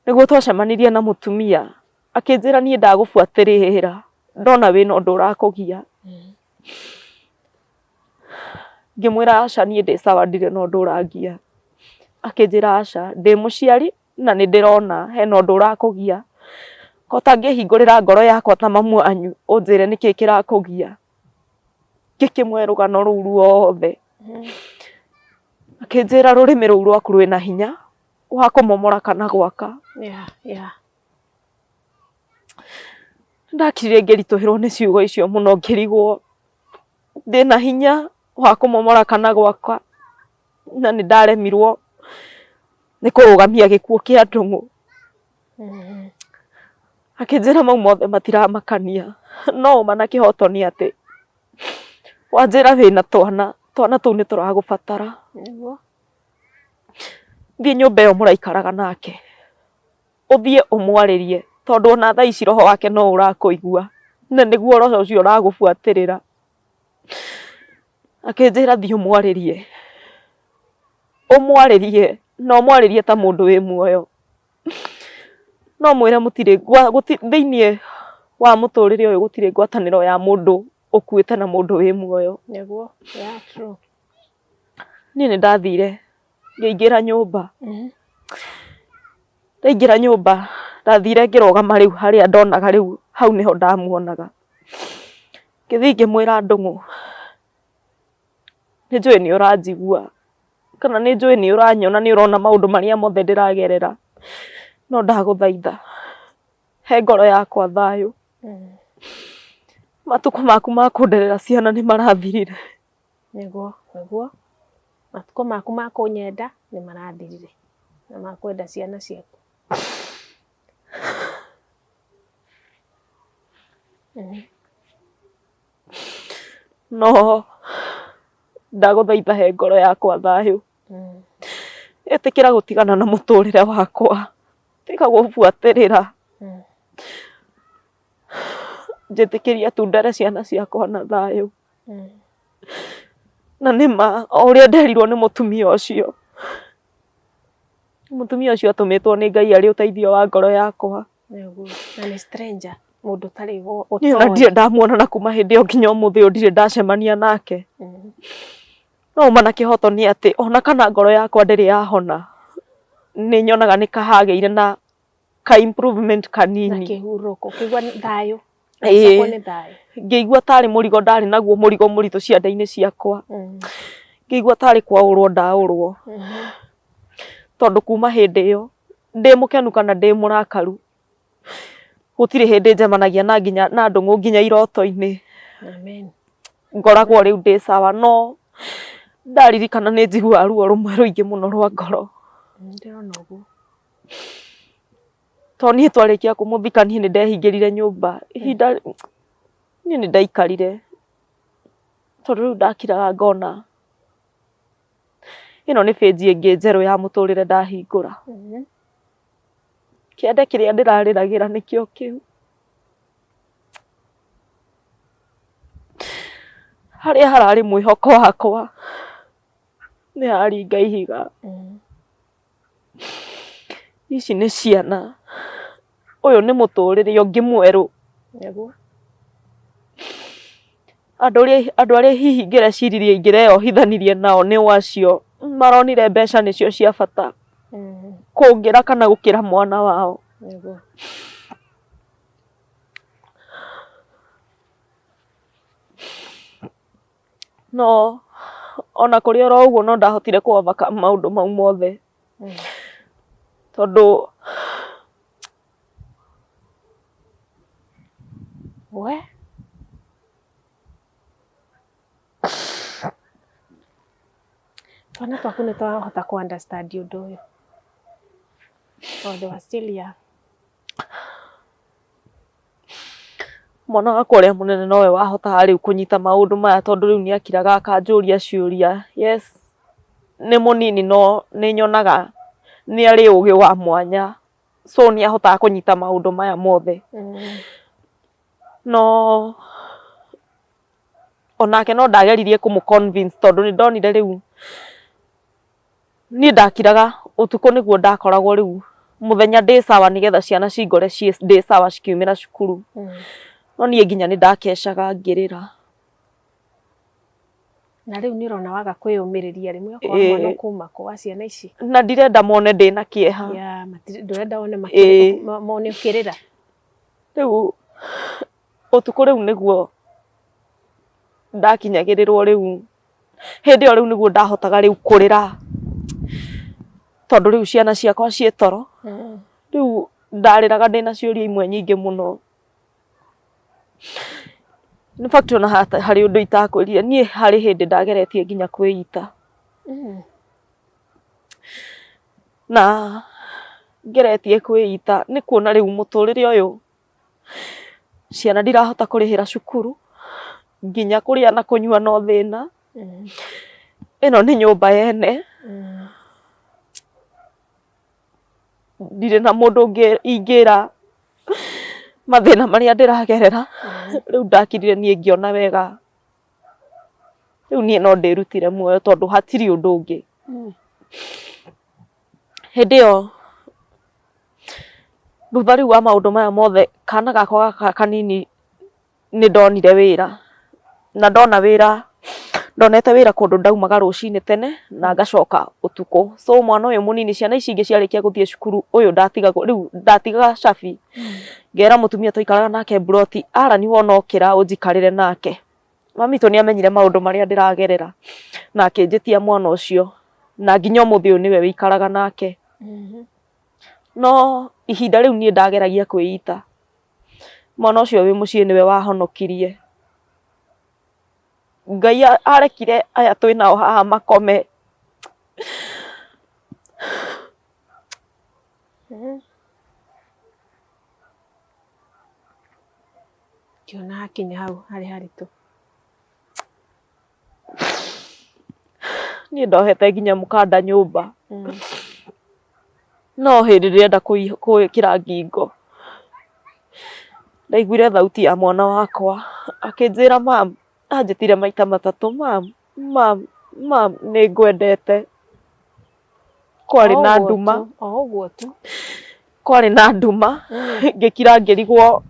Speaker 1: Nĩguo twacemanirie na mũtumia, akĩnjĩra niĩ ndagũbuatĩrĩra, ndona wĩna ũndũ ũrakũgia. Ngĩmwĩra aca niĩ ndĩ sawa ndirĩ na ũndũ ũrangia. Akĩnjĩra aca ndĩ mũciari na nĩ ndĩrona hena ũndũ ũrakũgia. Ko ũtangĩhingũrĩra ngoro yakwa ta mamu wanyu ũnjĩre nĩkĩ kĩrakũgia. Ngĩkĩmũhe rũgano rũu ruothe. Akĩnjĩra rũrĩmĩ rũu rwaku rwĩna hinya wa kũmomora kana gwaka. Ndakirire ngĩritũhĩrwo nĩ ciugo icio mũno ngĩrigwo ndĩna hinya wa kũmomora kana gwaka na nĩ ndaremirwo nĩ kũrũgamia gĩkuũ kĩa Ndũng'ũ. Akĩnjĩra mau mothe matiramakania no ũma na kĩhoto nĩ atĩ wanjĩra wĩna twana, twana tũu nĩ tũragũbatara. Thiĩ nyũmba ĩyo mũraikaraga nake, ũthiĩ ũmwarĩrie tondũ ona thaa ici roho wake no ũrakũigua na nĩguo roho ũcio ũragũbuatĩrĩra. Akĩnjĩra thiĩ ũmwarĩrie, ũmwarĩrie na ũmwarĩrie ta mũndũ wĩ muoyo. No mwĩre mũtirĩ thĩiniĩ wa mũtũrĩre ũyũ gũtirĩ ngwatanĩro ya mũndũ ũkuĩte na mũndũ wĩ muoyo.
Speaker 2: Nĩguo, yeah, true.
Speaker 1: Niĩ nĩ ndathire ngĩingĩra nyũmba. Ndaingĩra nyũmba ndathire ngĩrũgama rĩu harĩa ndonaga rĩu hau nĩho ndamuonaga. Ngĩthiĩ ngĩmwĩra Ndũng'ũ, nĩ njũĩ nĩ ũranjigua kana nĩ njũĩ nĩ ũranyona nĩ ũrona maũndũ marĩa mothe ndĩragerera, no ndagũthaitha he ngoro yakwa thayũ. Matukũ maku ma kũnderera ciana nĩ marathirire.
Speaker 2: Nĩguo, nĩguo. Matukũ maku ma kũnyenda nĩ marathirire na ma kwenda ciana ciaku.
Speaker 1: No ndagũthaitha he ngoro yakwa thayũ. Ĩtĩkĩra gũtigana na mũtũrĩre wakwa. Tiga gũbuatĩrĩra. Njĩtĩkĩria tu ndere ciana ciakwa na thayũ. Na nĩ ma o ũrĩa nderirwo nĩ mũtumia ũcio, mũtumia ũcio atũmĩtwo nĩ Ngai arĩ ũteithio wa ngoro yakwa.
Speaker 2: Nĩguo. Na nĩ stranger, mũndũ ũtarĩ
Speaker 1: Niĩ ona
Speaker 2: ũtoĩ.
Speaker 1: ndirĩ ndamuona na kuma hĩndĩ ĩyo nginya ũmũthĩ ũyũ ndirĩ ndacemania nake. No ũma na kĩhoto nĩ atĩ ona kana ngoro yakwa ndĩrĩ yahona, nĩ nyonaga nĩ kahagĩire na ka improvement
Speaker 2: Na
Speaker 1: kanini.
Speaker 2: kĩhurũko, ũkĩigua thayũ.
Speaker 1: Ĩĩ.
Speaker 2: Ũcokwo nĩ thayũ.
Speaker 1: Ngĩigua tarĩ mũrigo ndarĩ naguo mũrigo mũritũ ciande-inĩ ciakwa. Ngĩigua tarĩ kwaũrwo ndaũrwo. Tondũ kuma hĩndĩ ĩyo ndĩ mũkenu kana ndĩ mũrakaru, gũtirĩ hĩndĩ njemanagia na nginya na Ndũng'ũ nginya iroto-inĩ.
Speaker 2: Amen.
Speaker 1: Ngoragwo rĩu ndĩ sawa no ndaririkana nĩ njiguaga ruo rũmwe rũingĩ mũno rwa ngoro.
Speaker 2: Ndĩrona ũguo.
Speaker 1: Tondũ niĩ twarĩkia kũmũthika niĩ nĩ ndehingĩrire nyũmba ihinda, niĩ nĩ ndaikarire tondũ rĩu ndakiraga ngona ĩno nĩ page ĩngĩ njerũ ya mũtũrĩre ndahingũra. Kĩande kĩrĩa ndĩrarĩragĩra nĩkĩo kĩu. Harĩa hararĩ mwĩhoko wakwa nĩ haringa ihiga. Ici nĩ ciana, ũyũ nĩ mũtũrĩre ũngĩ mwerũ.
Speaker 2: Nĩguo.
Speaker 1: Andũ arĩa hihi ingĩreciririe ingĩreyohithanirie nao nĩ o acio maronire mbeca nĩcio cia bata kũngĩra kana gũkĩra mwana wao.
Speaker 2: Nĩguo.
Speaker 1: No ona kũrĩ oro ũguo no ndahotire kũ overcome maũndũ mau mothe tondũ
Speaker 2: We twana twaku nĩ twahota kũ understand ũndũ ũyũ or they were still young?
Speaker 1: Mwana wakwa ũrĩa mũnene nowe wahotaga rĩu kũnyita maũndũ maya tondũ rĩu nĩ akiraga akanjũria ciũria. Yes, nĩ mũnini no nĩ nyonaga nĩ arĩ ũgĩ wa mwanya, so nĩ ahotaga kũnyita maũndũ maya mothe. No onake no ndageririe kũmũ convince tondũ nĩ ndonire rĩu Niĩ ndakiraga ũtukũ nĩguo ndakoragwo rĩu mũthenya ndĩ sawa nĩgetha ciana cingore ndĩ sawa cikiumĩra cukuru. No niĩ nginya nĩ ndakecaga ngĩrĩra.
Speaker 2: Na rĩu nĩ ũrona waga kwĩyũmĩrĩria rĩ, mwĩhoko wa mwana ũkuma kũ wa ciana ici?
Speaker 1: Na ndirenda mone ndĩna kĩeha.
Speaker 2: Yeah, ndũrenda wone mone ũkĩrĩra.
Speaker 1: Rĩu ũtukũ rĩu nĩguo ndakinyagĩrĩrwo rĩu hĩndĩ ĩyo rĩu nĩguo ndahotaga rĩu kũrĩra tondũ rĩu ciana ciakwa ciĩ toro. Rĩu ndarĩraga ndĩna ciũria imwe nyingĩ mũno. In fact ona harĩ ũndũ itakwĩrire, niĩ harĩ hĩndĩ ndageretie nginya kwĩita. Na ngeretie kwĩita nĩ kuona rĩu mũtũrĩre ũyũ ciana ndirahota kũrĩhĩra cukuru, nginya kũrĩa na kũnyua no thĩna. Ĩno nĩ nyũmba yene, ndirĩ na mũndũ ingĩra mathĩna marĩa ndĩragerera. Rĩu ndakirire niĩ ngĩona wega, rĩu niĩ no ndĩrutire muoyo tondũ hatirĩ ũndũ ũngĩ. Hĩndĩ ĩyo thutha rĩu wa maũndũ maya mothe, kana gakwa gaka kanini nĩ ndonire wĩra, na ndona wĩra, ndonete wĩra kũndũ ndaumaga rũcinĩ tene na ngacoka ũtukũ. So mwana ũyũ mũnini ciana ici ingĩ ciarĩkia gũthiĩ cukuru ũyũ ndatigagwo, rĩu ndatigaga cabi, ngera mũtumia twaikaraga nake mburoti, Allan wona okĩra ũnjikarĩre nake. Mami witũ nĩ amenyire maũndũ marĩa ndĩragerera na akĩnjĩtia mwana ũcio na nginya ũmũthĩ ũyũ nĩwe wĩikaraga nake. No ihinda rĩu niĩ ndageragia kwĩita, mwana ũcio wĩ mũciĩ nĩwe wahonokirie. Ngai arekire aya twĩnao haha makome.
Speaker 2: Ngĩona hakinya hau harĩ haritũ.
Speaker 1: Niĩ ndohete nginya mũkanda nyũmba. No hĩndĩ ndĩrenda kwĩkĩra ngingo, ndaiguire thauti ya mwana wakwa akĩnjĩra mam, anjĩtire maita matatũ, mam, mam, mam, nĩ ngwendete. Kwarĩ na nduma.
Speaker 2: O ũguo tu.
Speaker 1: Kwarĩ na nduma, ngĩkira ngĩrigwo.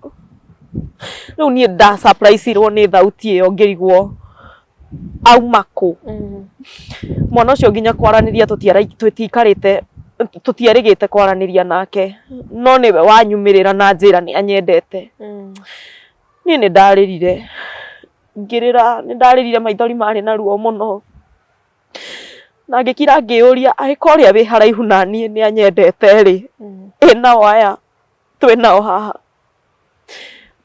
Speaker 1: Rĩu niĩ nda surprise-irwo nĩ thauti ĩyo, ngĩrigwo auma kũ. Mwana ũcio nginya kwaranĩria tũtiikarĩte, tũtierĩgĩte kwaranĩria nake, no nĩwe wanyumĩrĩra na njĩra nĩ anyendete. Niĩ nĩ ndarĩrire, ngĩrĩra, nĩ ndarĩrire, maithori marĩ na ruo mũno. Na ngĩkira ngĩyũria, angĩkorwo ũrĩa wĩ haraihu na niĩ nĩ anyendete rĩ, ĩ nao aya twĩ nao haha?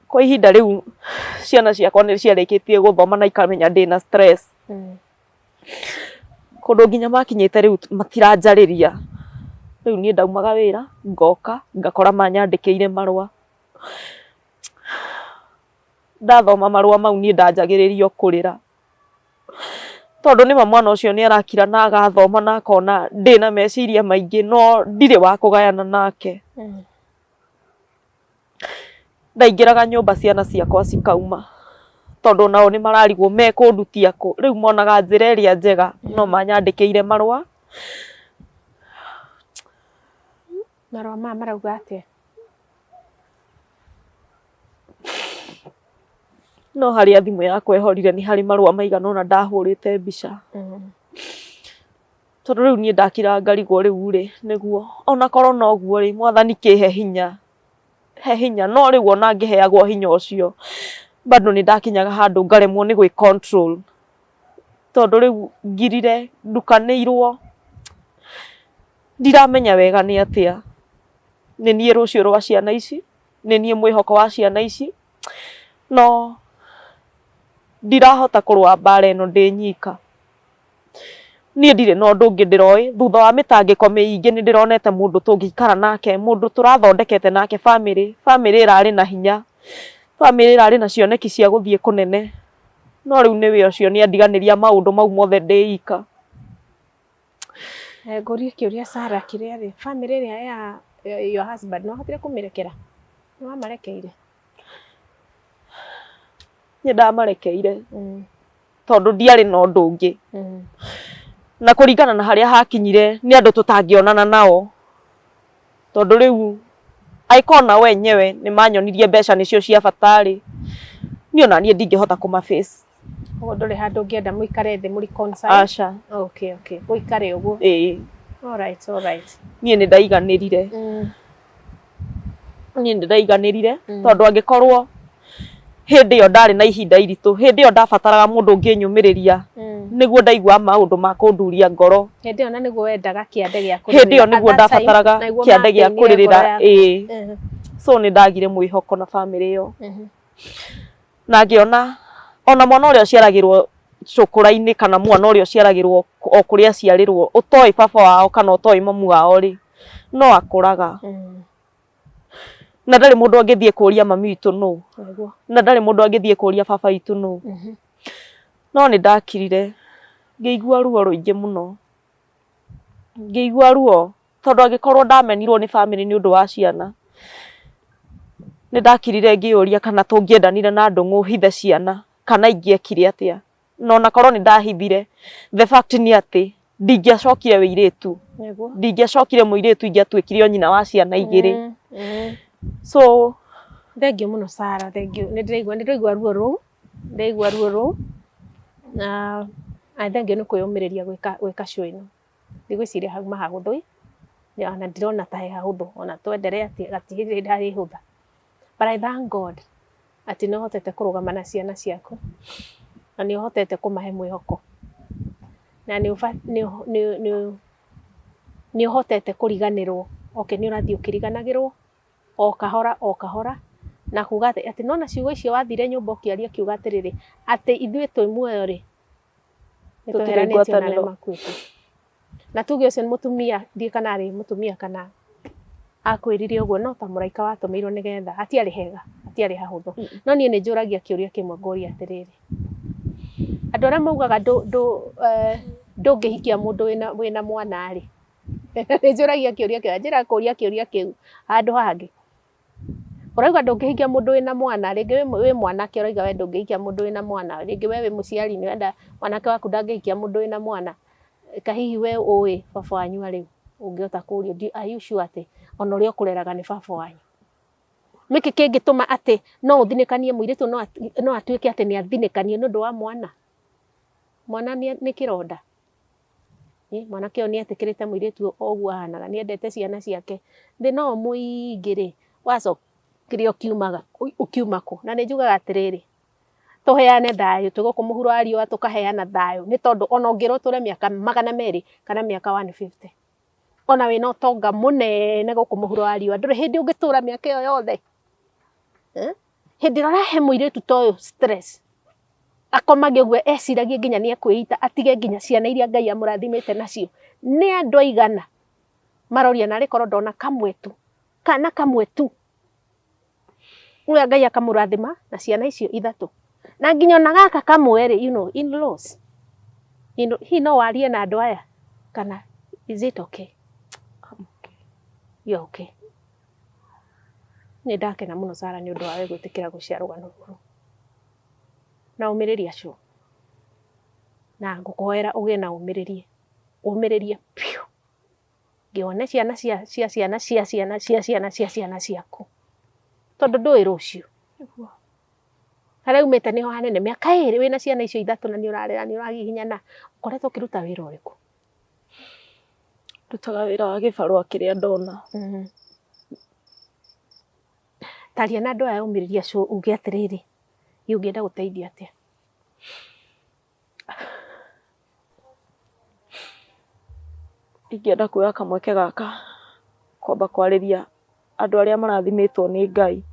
Speaker 1: Kwa ihinda rĩu ciana ciakwa nĩ ciarĩkĩtie gũthoma na ikamenya ndĩna stress. Kũndũ nginya makinyĩte rĩu matiranjarĩria. Rĩu niĩ ndaumaga wĩra ngoka ngakora manyandĩkĩire marũa. Ndathoma marũa mau niĩ ndanjagĩrĩria o kũrĩra. Tondũ nĩma mwana ũcio nĩ arakira na agathoma na akona ndĩna meciria maingĩ no ndirĩ wa kũgayana nake. Ndaingĩraga nyũmba ciana ciakwa cikauma, tondũ nao nĩ mararigwo mekũndutia kũ. Rĩu monaga njĩra ĩrĩa njega no manyandĩkĩire marũa.
Speaker 2: Marũa maya marauga atĩa?
Speaker 1: No harĩa thimũ yakwa ĩhorire nĩ harĩ marũa maigana ũna ndahũrĩte mbica. Tondũ rĩu niĩ ndakira ngarigwo rĩu rĩ, nĩguo ona korwo no ũguo rĩ, mwathani kĩhe hinya, he hinya. No rĩu ona ngĩheagwo hinya ũcio, bado nĩ ndakinyaga handũ ngaremwo nĩ gwĩ control. Tondũ rĩu ngirire ndukanĩirwo, ndiramenya wega nĩ atĩa. Nĩ niĩ rũciũ rwa ciana ici, nĩ niĩ mwĩhoko wa ciana ici, no ndirahota kũrũa mbara ĩno ndĩ nyika. Niĩ ndirĩ na ũndũ ũngĩ ndĩroĩ, thutha wa mĩtangĩko mĩingĩ nĩ ndĩronete mũndũ tũngĩikara nake, mũndũ tũrathondekete nake bamĩrĩ, bamĩrĩ ĩrarĩ na hinya, bamĩrĩ ĩrarĩ na cioneki cia gũthiĩ kũnene. No rĩu nĩwe ũcio nĩ andiganĩria maũndũ mau mothe ndĩ ika.
Speaker 2: Ngũrie kĩũria Sarah, kĩrĩa rĩ, bamĩrĩ ĩrĩa ya your husband nĩ wahotire kũmĩrekera? Nĩ wamarekeire?
Speaker 1: Nĩ ndamarekeire tondũ ndiarĩ na ũndũ ũngĩ. Na kũringana na harĩa hakinyire nĩ andũ tũtangĩonana nao, tondũ rĩu angĩkorwo nao enyewe nĩ manyonirie mbeca nĩcio cia bata rĩ, niĩ ona niĩ ndingĩhota kũma face.
Speaker 2: Koguo ndũrĩ handũ ũngĩenda mũikare thĩ mũ reconcile?
Speaker 1: Aca.
Speaker 2: Okay. Gũikare ũguo.
Speaker 1: Ĩĩ.
Speaker 2: All right.
Speaker 1: Niĩ nĩ ndaiganĩrire. Niĩ nĩ ndaiganĩrire tondũ angĩkorwo hĩndĩ ĩyo ndarĩ na ihinda iritũ, hĩndĩ ĩyo ndabataraga mũndũ ũngĩnyũmĩrĩria nĩguo ndaigua maũndũ ma kũnduria ngoro.
Speaker 2: Hĩndĩ ĩyo na nĩguo wendaga kĩande gĩa
Speaker 1: kũrĩrĩra. Hĩndĩ ĩyo nĩguo ndabataraga kĩande gĩa kũrĩrĩra, ĩĩ. So nĩ ndagire mwĩhoko na bamĩrĩ ĩyo. Na ngĩona ona mwana ũrĩa ũciaragĩrwo cũkũra-inĩ kana mwana ũrĩa ũciaragĩrwo o kũrĩa aciarĩrwo ũtoĩ baba wao kana ũtoĩ mamu wao rĩ, no akũraga. Na ndarĩ mũndũ angĩthiĩ kũria mami witũ nũ. Na ndarĩ mũndũ angĩthiĩ kũria baba witũ nũ. No nĩ ndakirire ngĩigua ruo rũingĩ mũno. Ngĩigua ruo tondũ angĩkorwo ndamenirwo nĩ bamĩrĩ nĩ ũndũ wa ciana, nĩ ndakirire ngĩyũria kana tũngĩendanire na Ndũng'ũ hithe ciana kana ingĩekire atĩa. Na onakorwo nĩ ndahithire, the fact nĩ atĩ ndingĩacokire wĩirĩtu. Ndingĩacokire mũirĩtu, ingĩatuĩkire o nyina wa ciana igĩrĩ. So
Speaker 2: Thengiũ mũno Sarah, thengiũ. Nĩ ndĩraigua, nĩ ndĩraigua ruo rũu, ndĩraigua ruo rũu na thengiũ nĩ kwĩyũmĩrĩria gwĩka show ĩno. Ndigwĩciria hauma hahũthũ, ona ndirona ta he hahũthũ, ona twenderea atĩa gatirĩ hĩndĩ harĩhũtha. But I thank God atĩ nĩ ũhotete kũrũgama na ciana ciaku na nĩ ũhotete kũmahe mwĩhoko na nĩ ũhotete kũriganĩrwo. Okay, nĩ ũrathiĩ ũkĩriganagĩrwo o kahora o kahora na kuga atĩ nona ciugo icio wathire nyũmba ũkĩaria ũkiuga atĩrĩrĩ, atĩ ithuĩ twĩ muoyo rĩ, nĩ
Speaker 1: Tũtirĩ
Speaker 2: tweheranĩtio na arĩa
Speaker 1: ngwatanĩro.
Speaker 2: makuĩte. Na tuge ũcio nĩ mũtumia, ndiũĩ kana arĩ mũtumia kana akwĩrire ũguo, no ta mũraika watũmĩirwo nĩgetha, hatiarĩ hega, hatiarĩ hahũthũ. No niĩ nĩ njũragia kĩũria kĩmwe ngoria atĩrĩrĩ, andũ arĩa maugaga ndũngĩhikia mũndũ wĩna mwana rĩ, Nĩ njũragia kĩũria kĩu, anjĩra kũria kĩũria kĩu handũ hangĩ. Ũrauga ndũngĩhikia mũndũ wĩna mwana, rĩngĩ wĩ mwanake ũrauga we ndũngĩhikia mũndũ wĩna mwana, rĩngĩ we wĩ mũciari nĩ ũrenda mwanake waku ndangĩhikia mũndũ wĩna mwana. Kahihi we ũĩ baba wanyu arĩ ũngĩhota kũrio, are you sure atĩ ona ũrĩa ũkũreraga nĩ baba wanyu? Nĩkĩ kĩngĩtũma atĩ no ũthinĩkanie mũirĩtu no atuĩke atĩ nĩ athinĩkanio nĩ ũndũ wa mwana? Mwana nĩ kĩronda. Mwanake ũyũ nĩ etĩkĩrĩte mũirĩtu ũyũ o ũguo ahanaga, nĩ endete ciana ciake. Thĩna ũyũ mũingĩ rĩ, wacokire ũkiumaga ũkiuma kũ? Na nĩ njugaga atĩrĩrĩ, tũheane thayũ, twĩ gũkũ mũhuro wa riũa tũkaheana thayũ, nĩ tondũ ona ũngĩrwo ũtũre mĩaka 200 kana mĩaka 150, ona wĩna ũtonga mũnene gũkũ mũhuro wa riũa, ndũrĩ hĩndĩ ũngĩtũra mĩaka ĩyo yothe. Hĩndĩ ĩrĩa ũrahe mũirĩtu ta ũyũ stress, akomage ũguo eciragie nginya nĩ ekwĩita atige nginya ciana iria Ngai amũrathimĩte nacio. Nĩ andũ aigana maroria narĩ korwo ndona kamwe tu, kana kamwe tu. Ũrĩa Ngai akamũrathima na ciana icio ithatũ. Na nginya ona gaka kamwe rĩ, you know, in-laws. Hihi no warie na andũ aya kana is it okay? You are okay. Nĩ ndakena mũno Sarah nĩ ũndũ wa we gwĩtĩkĩra gũshare rũgano rũrũ. Na ũmĩrĩrie acio. Na ngũkũhoera ũgĩe na ũmĩrĩrie, ũmĩrĩrie biũ. Ngĩone ciana cia cia ciana cia ciana cia ciana cia ciana ciaku. Tondũ ndũĩ rũciũ. Harĩa umĩte nĩho hanene, mĩaka 2 wĩna ciana icio ithatũ na nĩ ũrarera nĩ ũragiginyana, ũkoretwo ũkĩruta wĩra ũrĩkũ?
Speaker 1: Ndutaga wĩra wa gĩbarũa kĩrĩa ndona.
Speaker 2: Taria na andũ aya ũmĩrĩrie acio uge atĩrĩrĩ, niĩ ũngĩenda gũteithio atĩa?
Speaker 1: Ingĩenda kuoya kamweke gaka kwamba kwarĩria andũ arĩa marathimĩtwo nĩ Ngai.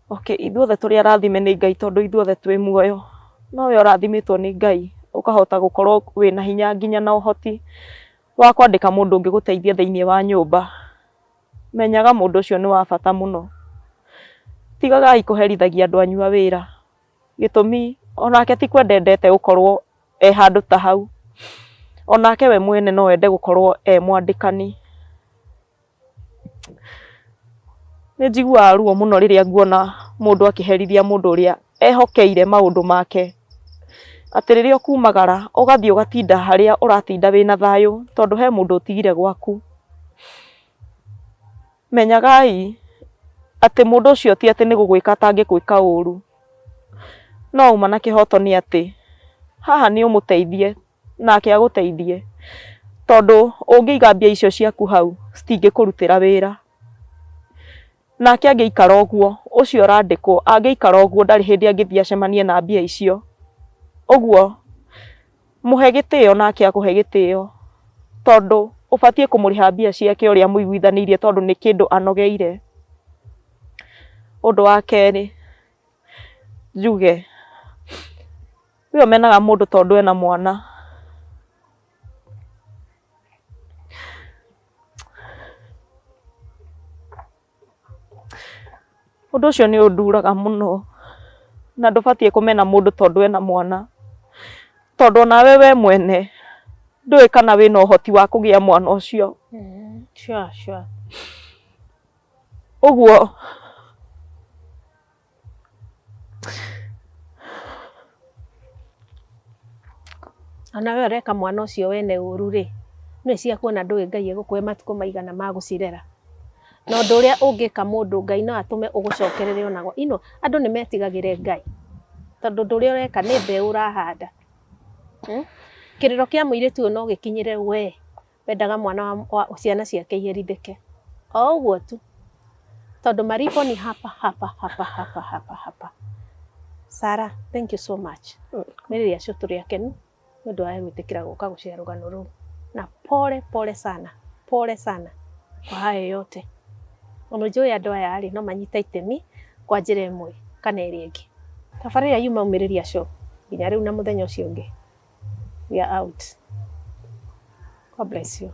Speaker 1: Okay, ithuothe tũrĩ arathime nĩ Ngai tondũ ithuothe twĩ muoyo. No we ũrathimĩtwo nĩ Ngai ũkahota gũkorwo wĩna hinya nginya na ũhoti wa kwandĩka mũndũ ũngĩgũteithia thĩiniĩ wa nyũmba. Menyaga mũndũ ũcio nĩ wa bata mũno. Tigagai kũherithagia andũ anyu a wĩra. Gĩtũmi onake ti kwenda endete gũkorwo e handũ ta hau. Onake we mwene no ende gũkorwo e mwandĩkani. Nĩ njiguaga ruo mũno rĩrĩa nguona mũndũ akĩherithia mũndũ ũrĩa ehokeire maũndũ make. Atĩ rĩrĩa ũkumagara ũgathiĩ ũgatinda harĩa ũratinda wĩna thayũ tondũ he mũndũ ũtigire gwaku. Menyagai atĩ mũndũ ũcio ti atĩ nĩ gũgwĩka atangĩgwĩka ũru. No uma na kĩhoto nĩ atĩ haha nĩ ũmũteithie nake agũteithie. Tondũ ũngĩiga mbia icio ciaku hau citingĩkũrutĩra wĩra. Nake angĩikara ũguo, ũcio ũrandĩkwo angĩikara ũguo ndarĩ hĩndĩ angĩthiĩ acemanie na mbia icio. Ũguo mũhe gĩtĩo nake akũhe gĩtĩo. Tondũ ũbatiĩ kũmũrĩha mbia ciake ũrĩa mũiguithanĩirie tondũ nĩ kĩndũ anogeire. Ũndũ wa kerĩ, njuge, we ũmenaga mũndũ tondũ ena mwana. Ũndũ ũcio nĩ ũnduraga mũno, na ndũbatiĩ kũmena mũndũ tondũ ena mwana, tondũ onawe we mwene ndũĩ kana wĩna ũhoti wa kũgĩa mwana ũcio.
Speaker 2: Sure, sure.
Speaker 1: Ũguo
Speaker 2: Ona we ũreka mwana ũcio wene ũru rĩ, nĩ ciaku ona ndũĩ Ngai egũkũhe matukũ maigana ma gũcirera. Na ũndũ ũrĩa ũngĩka mũndũ Ngai no atũme ũgũcokerere onaguo. You know, andũ nĩ metigagĩre Ngai, tondũ ũndũ ũrĩa ũreka nĩ mbeũ ũrahanda. Kĩrĩro kĩa mũirĩtu ũyũ no gĩkinyĩre we wendaga mwana wa ciana ciake iherithĩke. O ũguo tu. Tondũ malipo ni hapa hapa hapa hapa hapa hapa. Sarah, thank you so much. Mĩrĩria acio tũrĩ akenu nĩ ũndũ wa gwĩtĩkĩra gũka gũshare rũgano rũu. Na pole pole sana, pole sana kwa hayo yote. Ona njũĩ andũ aya rĩ no manyite itemi kwa njĩra ĩmwe kana ĩrĩa ĩngĩ. Tabarĩra yuma ũmĩrĩria show nginya rĩu na mũthenya ũcio ũngĩ. We are out. God bless you.